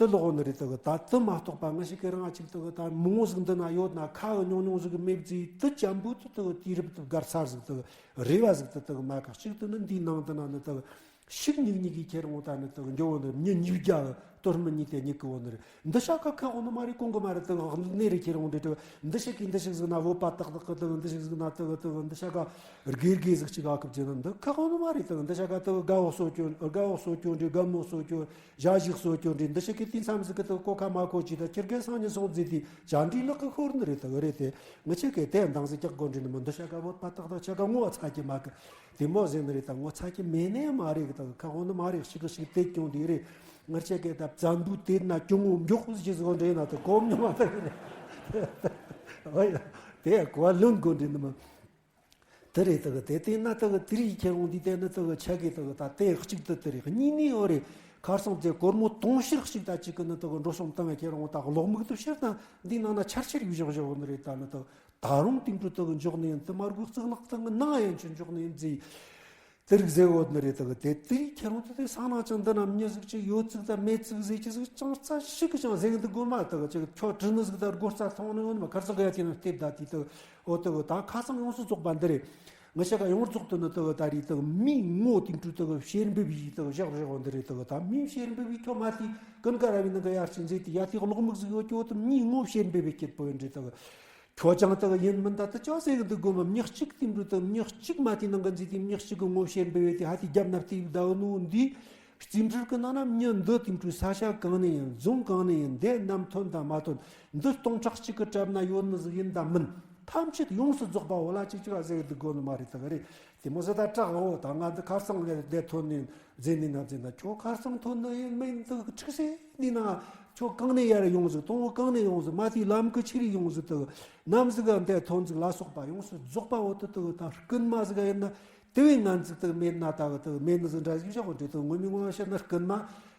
དེ་ལོག་ནི་རེད། དག་ད་དེ་མ་གཏོགས་པ་ང་ཞིག་གི་རང་ཅིག་དག་ད་མང་བོ་ཟིག་འདི་ན་ཡོད་ན་ཁ་གི་ཉུང་ཉུང་ཟིག་གི་མེད་ཟིག་དེ་ཅན་པོ་དེ་དག་དུས་རབས་དེ་སྒར་ཚར་ཟིག་དག་རེ་བ་ཟིག་དེ་དག་མ་ཁག་ཅིག་དེ་ནི་འདིའི་ནང་དུ་ན་ནི་དག་ ཤུགས་ཉུག་ཉུག་གིས་ཁྱེར་འོང་ད་ནི་དག་འགྱོ་འོང་ནི་མྱི་ཉིས་བརྒྱ་སྟོར་མི་གཉིས་དེ་ཉིད་ཀི་འོང་ནི་རེད། འདི་ཤ་ཀ་ཁག་འོང་ནི་མ་རེད། གོང་གི་མ་རེད། དག་གནས་རེད། ཁྱེར་འོང་འདྲེ་དྲི་འདི་ཤ་ཀི་འདི་ཤིག་ཟིག་ན་བོད་པ་ཏག་ཏག་གི་དག་འདི་ཤིག་ཟིག་ན་དག་དག་འདི་ཤ་ཀ་དགེ་དགེ་ཟིག་ཅིག་ཨ་ཁུབ་ཅེ་ན་འདི་ཁག་འོང་ནི་མ་རེད། དག་འདི་ཤ་ཀ་དག་དགའ་བོ་གསོ་སྐྱོན་དགའ་བོ་གསོ་སྐྱོན་འདྲེ་དགའ་མོ་གསོ་སྐྱོན་ཞ་ཞིག་གསོ་སྐྱོན་འདྲེ་འདི་ཤ་ཀི་དུས་མཚམས་ཟིག་གི་དག་གོ་ཁ་མ་གོ་ཅི་ད་ཁྱེར་གེ་སང་ཉིན་སོང་ཟིག་དེ་ཅ་འདྲི་ལག་གི་ཤོར་ནི་རེད། དག་རེད་དེ་ངི་ཆེ་གེ་དེ་འདང་ཟིག་ཀྱག་གོ་འདྲེ་ནི་མི་འདི་ཤ་ཀ་བོད་པ་ཏག་ཏག་ཆ་ཀ་ངོ་བ་ཚ་གི་མ་གི་དེ་མོ་ཟེར་ནི་རེད། ད་ངོ་ཚ་གི་མེད་ནས་མ་རེད། ད་ཁ་ཧོ་ནི་མ་རེད། ཤི་གི་ཤི་དེ་ཀྱང་དེ་རེད། ངར་ཆེ་གེ་ད་བཙན་པོ་དེ་ན་ཀྱང་ངོ་མགྱོགས་ཤི་ཟིག་འདྲེ་ན་ད་གོམ་ཉོ་མ་ད་རེད། ཨོ་ཡ། དེ་གོ་བ་ལོན་དགོ་འདྲེ་ནི་མ། དེ་རེད། ད་གི་དེ་དེ་ན་ད་གི་དེ་རིགས་ཁྱེར་འོང་འདི་དེ་ནི་ད་གི་ཆ་གེ་ད་གི་ད་དེ་གཅིག་ད་དེ་རེད། གཉིས་ནི་ཨོ་རེད། ཁར་སང་དེ་སྒོར་མོ་དུང་ཕྱུར་གཅིག་ད་གཅིག་གི་ནི་ད་གི་འགྲོ་སོང་བཏང་ཡ་ཁྱེར་འོང་ད་གློག་མིག་ཏུ་ཕྱིར་ན་འདི་ནང་ན་ཆར་ཆར་ཡུ་བཞག་བཞག་འོ་ནི་རེད། ད་ནི་ད་ད་རུང་དེང་དུས་ད་གི་འཇོག་ནི་ཡིན། དེ་མར་གུ་གཙུག་ལག་ཁང་གི་ནང་ཡན་ཆོད་འཇོག་ནི་ཡིན་ཟེ། དེ་རིགས་ཟེ་འོ་ནི་རེད། ད་གི་དེ་དེ་རིགས་ཁྱེར་འོང་ད་དེ་ས་ནང་ཅང་འདི་ན་མྱི་ཟིག་ཅིག་ཡོད་ཙིག་ད་མེད་ཙིག་ཟེ་ཅི་ཟིག་ཅང་རྩ་ཞིག་གི་ཅང་ཟེ་གི་འདུག་དགོས་མ། ད་གི་ཅིག་ཁྱོད་དྲི་ནི་ཟིག་ད་སྒོ་རྩ་མཐོང་ནི་ཡོད་ནི་མ། ཁར་ས་གི་ཡ་དེ་ན་ལྟེབ་ད་དེ་ད་འོ་ད་གི་ད་ཁ་སང་ཡོངས་སུ་རྫོགས་པ་འདི་རེད། ང་ཤ་ཀ་ཡོངས་རྫོགས་དུ་ནི་དུ་ད་རེས་དུ་མིའི་ངོ་དེང་དུས་དུ་ཕྱིར་འབུད་ཡིས་དུ་བཞག་བཞག་འོ་འདི་རེད། དུ་ད་མིའི་ཕྱིར་འབུད་ཡིས་ཁྱོད་མ་དེ་ཀུན་དགའ་ར་བའི་ནང་གི་ཡར་ཕྱིན་ཟེ་དེ་ཡ་དེ་གློག་མིག་ཟིག་ཡོད་ཀྱོ་དུ་མིའི་ངོ་ཕྱིར་འབུད་བའི་སྐྱིད་པོ་ཡིན་འདྲེ་དུ་ཁྱོད་ཅང་དུ་ཡིན་མིན་ད་དུ་ཅག་ཟེ་གི་འདུག་དགོས་མ། མྱི་གཅིག་དེང་དུས་དུ་མྱི་གཅིག་མ་དེ་ནང་གི་འཛི་དེ་མྱི་གཅིག་གི་ངོ་ཕྱིར་འབུད་བའི་དེ་ཧ་དེ་རྒྱབ་ན་དེ་བདའ་ནོ་འདི། རྩིས་འབྲུར་གི་ནང་ན་མྱི་འདི་དེང་དུས་ས་ཆ་གང་ནས་ཡིན། རྫོང་གང་ནས་ཡིན། འདི་ནམ་ཐོན་དང་མ་ཐོན། འདི་སྟོང་ཕྲག་གཅིག་གི་གྲབས་ན་ཡོད་ནི་ཟིག་ཡིན་དང་མིན། ཐམས་ཅད་ཡོངས་སུ་རྫོགས་པ་འོ་ལ་གཅིག་གཅིག་ལ་ཟེར་གི་འདུག་དགོས་ནི་མ་རེད། ད་ག་རེད། དེ་མོ་ཟེར་ད་སྐྲག་འོ། ད་ང་འདི་ཁ་སང་ལས་འདས་ཐོན་ནས་འཛེ་ནི་ན་འཛེ་ན་ཁྱོད་ཁ་སང་ཐོན་ནི་ཡིན་མིན་འདི་ཁྲིག་སེ་འདི་ན་ཁྱོད་གང་ནས་ཡར་ཡོང་ཟིག་དང་བོ་གང་ནས་ཡོང་ཟིག་མ་དེའི་ལམ་གི་ཆི་རིགས་ཡོང་ཟིག་ད་གི་ནམ་ཟིག་ག་འདས་ཐོན་ཟིག་ལ་སོགས་པ་ཡོངས་སུ་རྫོགས་པ་འོ། ད་ད་གི་ད་རྐུན་མ་ཟིག་ག་ཡིན་ན། དེ་བས་ང་ཚིག་དག་མེད་ན་ད་གི་དག་མེད་ནི་ཟིག་འདྲ་ཟིག་བཞག་འོ་འདྲེ་དག་ངོ་མི་ངོ་བཤད་ན་རྐུན་མ་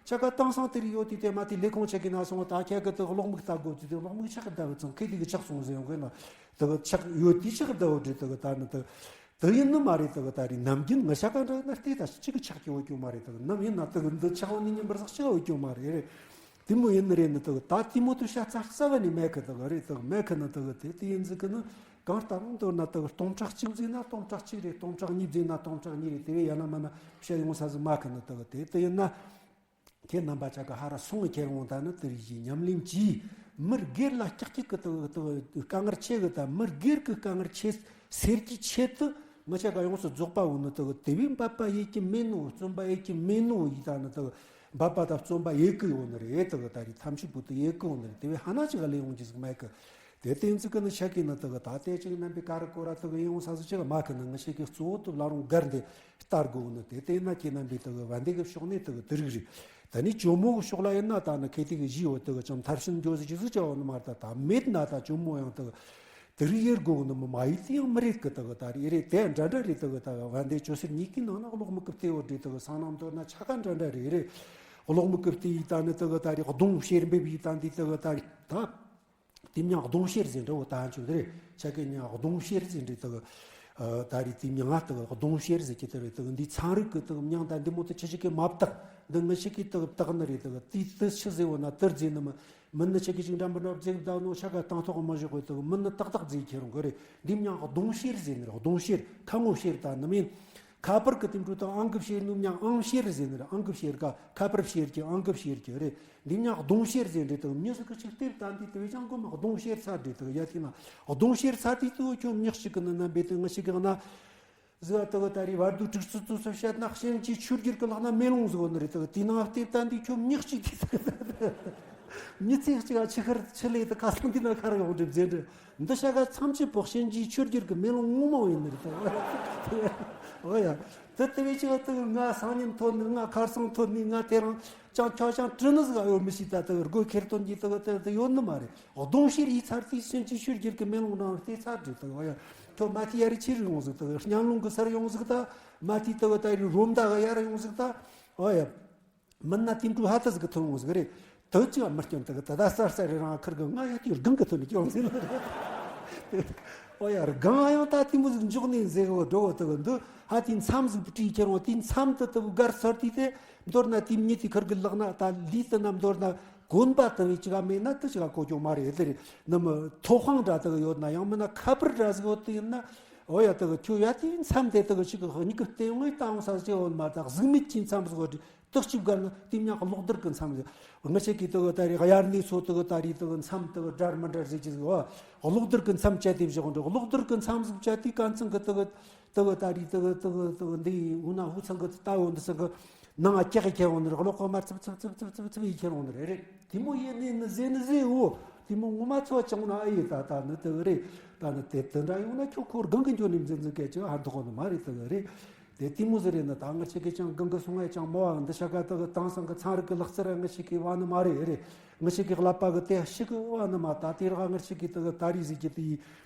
ཆ་ག་དེང་སང་དེ་རིགས་ཡོད་དུས་དེ་མ་དེ་ལས་ཁུངས་ཆ་གི་ན་སོང་ད་ཁྱེད་གི་དག་གློག་མིག་ལྟ་དགོས་དུས་དེ་གློག་མིག་ཆག་བསྡད་བུ་ཚང་ཁེ་དེ་གི་ཆག་སོང་ཟེར་ཡོང་གི་ན་དག་ཆག་ཡོད་དུས་ཆག་བསྡད་འོ་འདྲེ་དག་ད་ནི་དག་དག་ཡིན་ནི་མ་རེད། དག་ད་རེད་ནམ་རྒྱུན་ང་ཤ་ཀ་འདྲ་ན་ལྟས་ད་གཅིག་གི་ཆག་གི་འོ་ཀྱོ་མ་རེད། དག་ནམ་ཡིན་ན་དག་འདི་ཆག་འོ་ནི་ཉིན་པར་ཟག་ཆག་འོ་ཀྱོ་མ་རེད་རེད། དེ་མོ་ཡིན་ནི་རེད་ནི་དག་ད་དེ་མོ་དུ་ཤ་ཚ་རྩ་བ་ནི་མེད་གི་དག་རེད། དག་མེད་གི་ནི་དག་དེ་དེ་ཡིན་ཟིག་གི་ནི། གང་ལྟར་འདོར་ན་དག་སྟོང་ཕྲག་གཅིག་ཟིན་ན་སྟོང་ཕྲག་གཅིག་རེད། སྟོང་ཕྲག་གཉིས་ཟིན་ན་སྟོང་ཕྲག་གཉིས་རེད། དེ་བས་ཡང་ན་མ་ན་བཤད་ཡོང་ས་ཟིག་མ་གི་ནི་དག་དེ་དེ་ཡིན་ན། ཁྱེད་རྣམ་པ་ཆ་ག་ཧ་ར་སོང་ངི་ཁྱེར་འོང་ད་ནི་དེ་རིགས་ཀྱི་ཉམས་ལེན་གྱིས་མི་སྒེར་ལ་ཀྱག་ཀྱག་གི་དག་དག་དཀའ་ངལ་ཆེ་གི་ད་མི་སྒེར་གི་དཀའ་ངལ་ཆེ་སེལ་གྱི་ཆེད་དུ་ང་ཆ་ག་ཡོངས་སུ་རྫོགས་པ་འོ་ནི་དག་དེ་བས་འབད་པ་ཡེད་ཀྱི་མེད་ནོ་བརྩོན་པ་ཡེད་ཀྱི་མེད་ནོ་ཡིས་ད་ནི་དག་འབད་པ་དང་བརྩོན་པ་ཡེད་གི་འོ་ནི་རེད། དག་ད་རེད་ཐམས་ཅད་པོ་དུ་ཡེད་གི་འོ་ནི་རེད། དེ་བས་ཧ་ན་ཅིག་ག་ལས་ཡོང་རྒྱུ་ཟིག་མེད་གི། དེ་བསྟན་ཚིག་གི་ནི་ཤ་ཀི་ནི་དག་ད་ལྟའི་ཅིག་རྣམ་པའི་ཀ་རི་ཀོ་ར་དག་ཡིན་འོང་ས་སུ་ཅིག་མ་ཁི་ནི་ང་ཤ་ཀི་གཙོ་བོ་དུ་ལ་རུང་གར་འདི་ལྟར་དགོས་ནི། དེ་བསྟན་ན་ཁྱེད་རྣམ་པའི་དག་བན་དེ་གི་ཕྱོགས་ནས་དག་དེ་རིགས་རེད། ད་ནི་ཇོ་མོ་གི་ཕྱོགས་ལ་ཡིན་ན་ད་ནི་ཁེ་ཏི་གི་གཞི་འོ་དག་ཅང་མཐར་ཕྱིན་འགྱོ་ཟི་ཅི་ཟི་ཅི་འོ་ནི་མ་ད་ད་མེད་ན་ད་ཇོ་མོ་ཡང་དག་དེ་རིགས་ཡེར་དགོས་ནི་མི་མ་ཡིན་དེ་ཡང་མི་རེད་གི། དག་ད་རེད་རེད་དེ་འདྲ་འདྲ་རེད། དག་ད་བན་དེ་ཇོ་སེར་གཉིས་ཀི་ནང་ན་གློག་མི་ཀི་བལྟས་འོ་འདྲེ་དག་སང་ནང་མདོར་ན་ཆ་ག་འདྲ་འདྲ་རེད་རེད། གློག་མི་ཀི་བལྟས་ཡི་ད་ནི་དག་ད་རེད་གདོང་བཤེར་འབེབས་ཡི་ད་འདི་དག་ད་རེད་ད། དེ་མྱང་གདོང་བཤེར་ཟེར་འདྲ་བོ་ད་འཇུག་དེ་རེད། ཆ་གི་མྱང་གདོང་བཤེར་ཟེར་འདྲ་དག་ད་རེད་དེ་མྱང་ང་དག་གདོང་བཤེར་ཟེར་གྱི་དེ་རེད། དག་འདི་ཚན་རིག་གི་དག་མྱང་ད་འདི་མོ་དེ་ཆི་ཆི་གི་མ་བཏགས་འདི་ང་ཆི་གི་དག་བཏགས་ནི་རེད། དག་དེ་དེ་ཆི་ཟེར་བོ་ན་དེར་ཟེར་ནི་མི་མི་ནི་ཆི་གི་ཅིག་འདྲ་མི་འདྲ་བརྩེགས་བཏགས་ནོ་ཆ་ག་སྟངས་ཐོག་མ་བཞག་གི་དག་མི་ནི་ཏག་ཏག་ཟེར་ཁྱེར་རུང་གི་རེད། འདི་མྱང་གདོང་བཤེར་ཟེར་ནི་རེད། གདོང་བཤེར་ཁ་ངོ་བཤེར་ད་ནི་མིན། ཁ་པར་གི་དེ་འཕྲོ་དང་ཨང་ཀི་བཤེར་ནུབ་མྱང་ཨང་བཤེར་ཟེར་ནི་རེད། ཨང་ཀི་བཤེར་ག་ཁ་པར་བཤེར་གྱི་ཨང་ཀི་བཤེར་གྱི་རེད། འདི་མྱང་གདོང་བཤེར་ཟེར་འདྲེ་དང་མྱི་ཟིག་གི་ཆིག་ལྟེབ་ད་འདི་དེ་བས་ཀྱང་གོ་མ་གདོང་བཤེར་ཚར་འདྲེ་དང་ཡ་ཐིག་ན་གདོང་བཤེར་ཚར་དུས་དུ་ཁྱོད་མྱི་གཅིག་གི་ནི་རྣམ་པའི་དུ་ང་ཞིག་གི་ན་ཟི་བ་དུ་ད་རེས་བར་དུ་དྲུག་ཚུ་ཚུ་སུ་བཤད་ན་གཤིན་རྗེ་ཆོས་རྒྱལ་གི་ལག་ན་མེ་ལོང་ཟིག་ནི་རེད། དུ་དེ་ནང་ལྟེབ་ད་འདི་ཁྱོད་མྱི་གཅིག་དེ་དུ་མྱི་ཚེ་གཅིག་ཨ་ཆི་ཁར་ཆི་ལེ་དུ་ཁ་སང་འདི་ན་ཁར་ཡོང་འདྲེ་མཛད་འདྲེ། འདི་ཤ་ག་མཚམས་ཆད་པོ་གཤིན་རྗེ་ཆོས་རྒྱལ་གི་མེ་ལོང་ངོ་མ་ཡིན་ནི་རེད་དོ། ཨོ་ཡ། དེ་དེ་བས་ཅི་བ་དུ་ང་སང་ཉིན་ཐོན་ནི་ང་ཁར་སང་ཐོན་ནི་ང་དེ་རང་ཅང་ཁྱོ་ཅང་དྲི་ནི་ཟིག་ཨ་ཡོད་མི་ཤེས། ད་དུ་སྒོ་ཁེར་སྟོན་གྱི་དུ་དེ་དུ་ཡོད་ནི་མ་རེད། གདོང་བཤེར་ཡིས་ཚར་དུས་གཤིན་རྗེ་ཆོས་རྒྱལ་གི་མེ་ལོང་རང་བལྟས་ཚར་འདྲེ་དུ། ཨོ་ཡ། ཁྱོད་མ་དེ་ཡ་རི་ཆི་རུ་ཡོང་ཟིག་དུ་གཉན་ལུང་གི་སར་ཡོང་ཟིག་ད་མ་དེ་དུ་ད་རི་རོམ་ད་ག་ཡ་ར་ཡོང་ཟིག་ད། ཨོ་ཡ། མིན་ན་དེ་འཕྲོ་ཧ་ད་ཟིག་གི་ཐོན་འོང་ཟིག་རེད། དུ་ཅི་བ་མི་སྐྱོན་དུ་གི་ད་ད་སར་སར་རེ་རང་ཁིར་གི་ང་ཡ་དེ་སྒང་གི་ཐོན་ནི་སྐྱོན་ཟིན། ཨོ་ཡ་སྒང་ཡང་ད་དེ་མོ་ཟིག་འཇོག་ནས་ཟེ་གི་འགྲོ་གི་དུ་གི་འདུག་ཧ་དེ་མཚམས་ཟིག་བྲིས་ཁྱེར་འོང་དེ་མཚམས་དུ་དུ་གར་སར་དུས་དེ་མདོར་ན་དེ་མྱི་དེ་ཁིར་གི་ལག་ན་ད་ལུས་དུ་ན་མདོར་ན་གོན་པ་དུ་བས་ཅི་ག་མེད་ན་དུ་ཅི་ག་གོ་སྐྱོ་མ་རེད་དེ་རེད། ནམ་ཐོ་ཧང་འདྲ་དུ་གི་ཡོད་ན་ཡང་མིན་ན་ཁ་པར་འདྲ་ཟིག་ཡོད་དུ་ཡིན་ན། འོ་ཡ་དེ་གི་ཁྱོད་ཡ་དེའི་མཚམས་དེ་དེ་གི་ཞིག་གི་མྱིག་གི་ལྟེ་བའི་ལྟ་འོང་ས་ཞིག་འོ་མ་དག་གཟུགས་མེད་ཀྱི་མཚམས་ཟིག་འོ་དེ་དག་ཅིག་བརྒལ་ན་དེ་མྱང་གི་གློག་རྡུལ་གི་མཚམས་ཟིག་ང་ཆེ་གི་དེ་གི་ད་རེས་དབྱར་གནས་ཚོ་དེ་གི་ད་རེས་དེ་གི་མཚམས་དེ་གི་འདྲ་མི་འདྲ་ཟིག་ཅི་ཟིག་འོ་གློག་རྡུལ་གི་མཚམས་བཅད་དེ་བཞག་འདྲ། གློག་རྡུལ་གི་མཚམས་ཟིག་བཅད་དེ་ག་མཚམས་གི་དེ་གི་དེ་གི་ད་རེས་དེ་གི་དེ་གི་དེ་གི་འདི་འོ་ན་འུ་ཚང་གི་ད་འོ་འདི་ཚང་གི་ནང་ང་ཀྱག་ཡི་ཁྱེར་འོང་ནི་རེད། གློག་གོ་མར་ཚིབ་ཚིབ་ཚིབ་ཚིབ་ཚིབ་ཚིབ་ཡི་ཁྱེར་འོང་ནི་རེད། རེད། དེ་མོ་ཡིན་ནི་ནི་ཟེ་ནི་ཟེ་འོ། དེ་མོ་ངོ་མ་ཚོ་ཅང་ན་ཨེ་ཡི་ད་ད་ནི་དེ་རེད། ད་ནི་དེ་དེ་འདྲ་ཡོང་ན་ཁྱོད་ཁོར་སྒང་གི་འགྱོ་ནི་འཛིན་འཛིན་སྐད་ཅིག་ཧ་འདུག་གོ་ནི་མ་རེད། དེ་རེད། དེ་དེ་མོ་ཟེ་རེད་ནི་ད་ང་ཆེ་གི་ཅང་སྒང་གི་སོང་ཨེ་ཅང་མོ་བ་འདི་ཤ་ཀ་དེ་གི་དེང་སང་གི་ཚན་རིག་གི་ལག་རྩལ་ང་ཆེ་གི་བ་ནི་མ་རེད། རེད། ང་ཆེ་གི་ཀླད་པ་གི་དེ་ཞིག་གི་བ་ནི་མ་ད་དེ་ར་ང་ཆེ་གི་དེ་གི་ད་རེས་ཟིག་གི་དེ་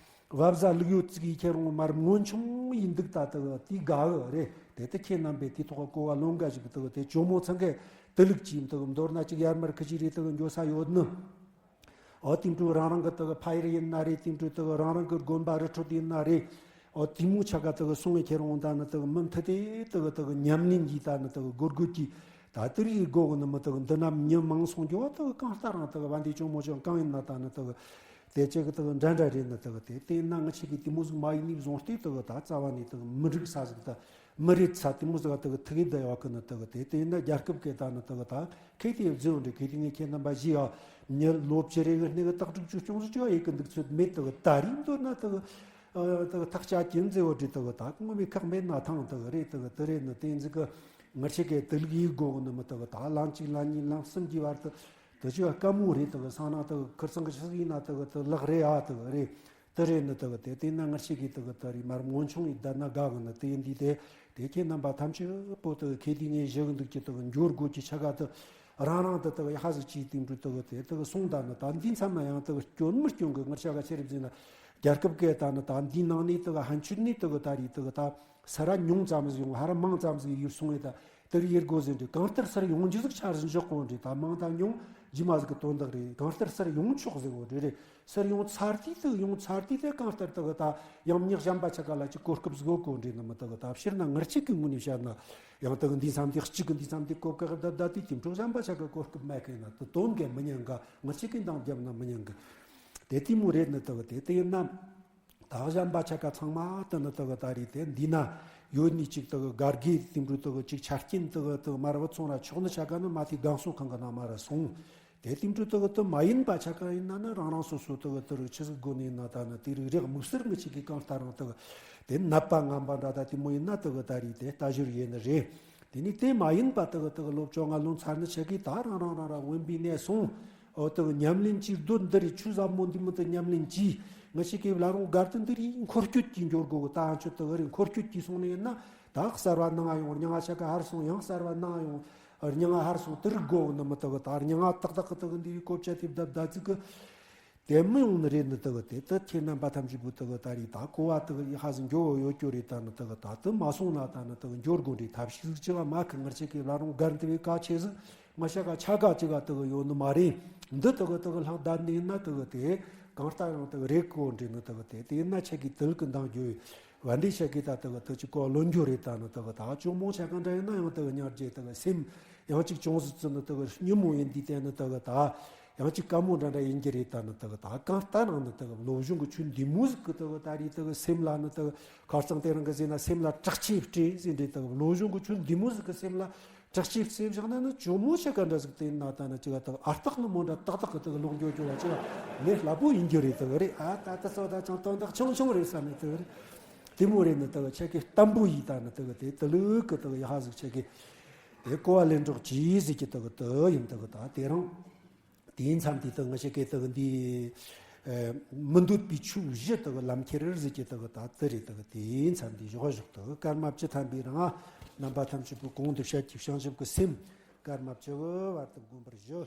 བབ་ཟ་ལུག་ཡོད་ཙིག་ཡི་ཁྱེར་འོང་མར་མངོན་ཆུང་ཡིན་འདུག་ད་དེ་དེ་དགའ་གི་རེད། དེ་དེ་ཁྱེད་རྣམ་པས་དེ་ཐོག་གོ་བ་ལོན་དགའ་ཞིག་དེ་དེ་ཇོ་མོ་ཚང་གི་དེ་ལུགས་ཀྱིས་དེ་མདོར་ན་ཅིག་ཡར་མར་ཁི་ཅི་རེད་དེ་འགྱོ་ས་ཡོད་ནི། ཨོ་དེ་འཕྲོ་རང་རང་གི་དེ་ཕ་ཡུལ་ཡིན་ན་རེད། དེ་འཕྲོ་དེ་རང་རང་གི་དགོན་པ་རི་ཁྲོད་ཡིན་ན་རེད། ཨོ་དེ་མོ་ཆ་ག་དེ་སོང་བའི་ཁྱེར་འོང་ད་ནི་དེ་མུ་མཐུད་དེ་དེ་དེ་ཉམས་ལེན་གྱིས་ད་ནི་དེ་དགོས་དགོས་ཀྱི། ད་དེ་རིགས་དགོས་གི་ནི་མི་དེ་འདི་ན་མྱི་མང་སོང་རྒྱུ་བ་དེ་གང་ལྟར་རང་དེ་བན་དེ་ཅུང་མོ་ཅུང་གང་ཡིན་ན་ད་ནི་དེ་དེ་ཅིག་གི་དེ་འདྲ་འདྲ་རེད་ནི་དེ་དེ་དེ་ན་ང་ཆེ་གི་དེ་མོ་ཟིག་མ་ཡིན་ནི་བཟུང་སྟེ་དེ་ད་རྩ་བ་ནས་དེ་མི་འགྲིག་ས་ཟིག་ད་མི་རེད་ས་དེ་མོ་ཟིག་དེ་ཐུག་གི་བསྡད་ཡོད་གི་ནི་དེ་དེ་དེ་ཡིན་ན་རྒྱལ་ཁབ་གི་ད་ནི་དེ་ད་ཁེ་དེ་བརྫིས་འོང་འདྲ། ཁེ་དེ་ངས་ཁྱེད་རྣམ་པ་ཞུས་ཡ་མྱི་ལོ་བཅུ་རེ་གི་སྣེ་གི་རྟག་དྲུག་ཅུ་ཅུང་ཟིག་ཅུ་ཡི་གི་འདུག་ཚོད་མེད་དེ་ད་རིང་མདོར་ན་དེ་དེ་ཐག་བཅད་ཀྱིན་མཛེས་བོ་འདྲི་དེ་ད་ངོ་མའི་ཁག་མེད་ན་ཐང་དེ་རེད། དེ་དེ་རེད་ནི་དེ་ཟིག་གི་ང་ཆེ་གི་དེ་ལུགས་ཡིག་དགོས་གི་ནི་མི་དེ་ད་ལམ་གཅིག་ལམ་གཉིས་ལམ་གསུམ་གྱི་བར་དུ་དེ་ཅི་བ་དཀའ་མོ་རེད། དེ་སང་ན་དེ་ཁིར་ཚང་གི་ཆི་ཟིག་ཡིན་ན་དེ་དེ་ལག་རེད་ཨ་དེ་རེད། དེ་རེད་ནི་དེ་དེ་དེ་ན་ང་ཆེ་གི་དེ་ད་རིང་མར་མངོན་ཆུང་ཡིན་ད་ན་དགའ་གི་ནི་དེ་ཡིན་དུས་དེ་དེ་ཁྱེད་རྣམ་པ་ཐམས་ཅད་པོ་དེ་ཁེ་དེ་ངས་ཞུ་གི་འདུག་ཀྱི་དེ་འགྱུར་དགོས་ཀྱི་ཆ་ག་དེ་རང་རང་དེ་དེ་ཡ་ཧ་ཟིག་ཅིག་དེ་འགྲུ་དེ་དེ་དེ་སོང་ད་ནི་ད་འདི་མཚམས་ན་ཡང་དེ་སྐྱོན་མི་སྐྱོན་གི་ངར་ཆ་ག་ཆེ་རེད་ཟིན་ན་རྒྱལ་ཁབ་གས་ད་ནི་ད་འདི་ནང་ནས་དེ་ཧན་ཆུད་ནས་དེ་ད་རིག་དེ་ད་ས་ར་ཉུང་ཙམ་ཟིག་ཡོང་ཧ་ར་མང་ཙམ་ཟིག་ཡོད་སོང་ངས་ད། དེར་ཡེར་དགོས་ཟིན་འདྲི། གང་ལྟར་སར་ཡོང་རྒྱུ་ཟིག་འཆར་ཟིན་འཇོག་གོ་འདྲི། ད་མང་དང་ཉུང་རྗེས་མ་ཟིག་གི་དོན་དག་རེད། གང་ལྟར་སར་ཡོང་ཆོག་ཟིག་འོ་འདྲི་རེད། སར་ཡོང་ཚར་དུས་དུ་ཡོང་ཚར་དུས་དེ་གང་ལྟར་དུ་གི་ད་ཡང་མྱི་གཞན་པ་ཆ་ག་ལ་ཅིག་གོ་སྐབས་ཟིག་གོ་འདྲི་ནི་མི་དུ་གི་ད་ཕྱིར་ན་ངར་གཅིག་གི་ངོས་ནས་བཤད་ན་ཡང་དུ་གི་འདི་མཚམས་འདི་གཅིག་གི་འདི་མཚམས་འདི་གོ་སྐབས་ད་ད་དུས་དེ་འཕྲོ་གཞན་པ་ཆ་ག་གོ་སྐབས་མེད་མཁན་ན་དུ་དོན་གི་མི་ཉན་ག་ངར་གཅིག་གི་འདང་རྒྱབ་ན་མི་ཉན་གི་དེ་དེ་མོ་རེད་ནི་དུ་གི་དེ་དེ་ཡིན་ན། ད་གཞན་པ་ཆ་ག་ཚང་མ་དུ་ནི་དུ་གི་ད་རེད་དེ་འདི་ན་ཡོད་ནི་ཅིག་དུ་གི་གར་གི་དེ་འབྲུ་དུ་གི་ཅིག་ཆ་རྐྱེན་དུ་གི་དུ་མར་བུ་ཚོང་ར་ཆོག་ནི་ཆ་ག་ནི་མ་དེ་གང་སོང་གང་གི་ན་མ་ར་སོང་། དེ་དེ་འབྲུ་དུ་གི་དུ་མ་ཡིན་པ་ཆ་ག་ཡིན་ན་ནི་རང་རང་སོ་སོ་དུ་གི་དུ་རུ་ཆི་ཟིག་དགོ་ནི་ཡིན་ན་ད་ནི་དེ་རིགས་རེག་དམིགས་བསལ་མི་ཆིག་གི་གང་ལྟ་རང་དུ་གི་དེ་ནད་པ་ངན་པ་འདྲ་ད་དེ་མོ་ཡིན་ན་དུ་གི་ད་རེད་དེ་ལྟ་ཞོར་ཡིན་ནི་རེད། དེ་ནི་དེ་མ་ཡིན་པ་དུ་གི་དུ་གི་སློབ་སྦྱོང་ང་ལོན་ཚར་ནི་ཆ་གི་ད་རང་རང་རང་རང་དབེན་པའི་གནས་སོང་། འོ་དེ་ཉམས་ལེན་གྱི་རྡོ་འདི་རེད། ཆུ་ཟབ་མོ་འདི་མོ་དེ་ཉམས་ལེན་གྱིས་ང་ཞིག་གིས་ལ་རུང་སྒར་དུ་འདི་རེད། འཁོར་སྐྱོད་ཀྱིས་འབྱོར་དགོས་གི་ད་ཨ་ཆུ་དེ་རེད། འཁོར་སྐྱོད་ཀྱིས་སོང་ནས་ཡིན་ན་ད་གསར་བ་ནང་ཡོང་རྙིང་བ་ཆ་ག་ཧར་སོང་། ཡང་གསར་བ་ནང་ཡོང་རྙིང་བ་ཧར་སོང་། དེ་རིགས་དགོས་གི་ནི་མི་དེ་གི་ད་རྙིང་བ་ཏག་ཏག་གི་དེ་གི་འདི་རིགས་གོ་བཅད་དེ་བརྡབ་བརྡབ་ཙིག་གི་དེ་མི་ཡོང་ནི་རེད་ནི་དེ་གི་དེ་ད་ཁྱེད་རྣམ་པ་ཐམས་ཅད་པོ་དེ་གི་ད་རེད། ད་གོ་བ་དེ་གི་ཧ་ཟིག་འགྱོ་ཡོད་རྒྱུ་རེད། ད་ནི་དེ་གི་ད་དེ་མ་སོང་ན་ད་ནི་དེ་གི་འགྱོ་དགོས་རེད། ཐབས་ཤེས་ཟིག་ཅི་བ་མ་གི་ངར་ཆེ་གི་ལ་རུང་སྒར་འདི་བའི་ཀ་ཆེ་ཟིག་ང་ཤ་ག་ཆ་ག་ཅི་ག་དེ་གི་ཡོད་ནི་མ་རེད། འདི་དེ་གི་དེ་གི་ལྷག་བསྡད་ནི་ཡིན་ན་དེ་གི་དེ་གང་ལྟར་ཡང་དེ་གི་རེད་གོ་འདྲི་ནི་དེ་གི་དེ་དེ་ཡིན་ན་ཆ་གི་དེ་གི་འདང་རྒྱུ་བ་འདི་ཆ་གི་ད་དེ་གི་དེ་ཅི་གོ་ལོན་རྒྱུ་རེད། ད་ནི་དེ་གི་ད་ཅུང་མོ་ཆ་ག་འདྲ་ཡིན་ན་ཡང་དེ་གི་ཉར་རྒྱུ་དེ་གི་སེམས་ཡང་ཅིག་ཅུང་ཟིག་ཙི་ནི་དེ་གི་སྙི་མོ་ཡིན་འདི་དེ་ནི་དེ་གི་ད་ཡང་ཅིག་དཀའ་མོ་འདྲ་འདྲ་ཡིན་གྱི་རེད། ད་ནི་དེ་གི་ད་གང་ལྟར་ནང་ནི་དེ་གི་བློ་གཞུང་གི་ཆོས་འདི་མོ་ཟིག་གི་དེ་གི་ད་རེད། དེ་གི་སེམས་ལ་ནི་དེ་གི་ཁ་རྩང་དེ་རང་གི་ཟེར་ན་སེམས་ལ་དྲག་ཆས་སྤྲས་ཟིན་འདྲི། དེ་གི་བློ་གཞུང་གི་ཆོས་འདི་མོ་ཟིག་གི་སེམས་ལ་དྲག་ཆས་སྤྲས་བཞག་ན་ནི་ཇོ་མོ་ཆ་ག་འདྲ་ཟིག་དེ་ན་ད་ནི་ཅི་ག་དེ་གི་ཨ་རྟག་ནི་མོ་འདྲ་ཏག་ཏག་གི་དེ་གི་ལོག་འགྱོ་འགྱོ་བ་ཅི་ག་ལས་སླ་པོ་ཡིན་རྒྱུ་རེད། དེ་གི་རེད། ཨ་ད་ད་སོ་ད་ཅང་དོན་དག་ཆུང་ཆུང་རེད་བསམ་ནས་དེ་གི་རེད། དེ་མོ་རེད་ནི་དེ་གི་ཆ་གི་བརྟན་པོ་ཡིས་ད་ནི་དེ་གི་དེ་དེ་ལུགས་གི་དེ་གི་ཡ་ཧ་ཟིག་ཆ་གི་དེ་གོ་བ་ལེན་རོགས་གྱིས་ཟིག་གི་དེ་གི་དེ་ཡིན། དེ་གི་ད་དེ་རང་དེའི་མཚམས་དེ་དག་ང་ཞིག་གིས་དག་འདི་མི་འདོད་པའི་ཆོས་བཞི་དག་ལམ་ཁྱེར་ཟེར་གྱི་དག་ད་དེ་རེད། དག་དེའི་མཚམས་འདི་བཞག་བཞག་དག་སྐར་མ་བཅུ་ཐམ་པའི་རིང་རྣམ་པ་ཐམས་ཅད་པོ་གོང་དུ་བཤད་ཀྱི་བྱང་ཆུབ་ཀྱི་སེམས་སྐར་མ་བཅུ་བར་དུ་བསྒོམ་པར་ཞུ།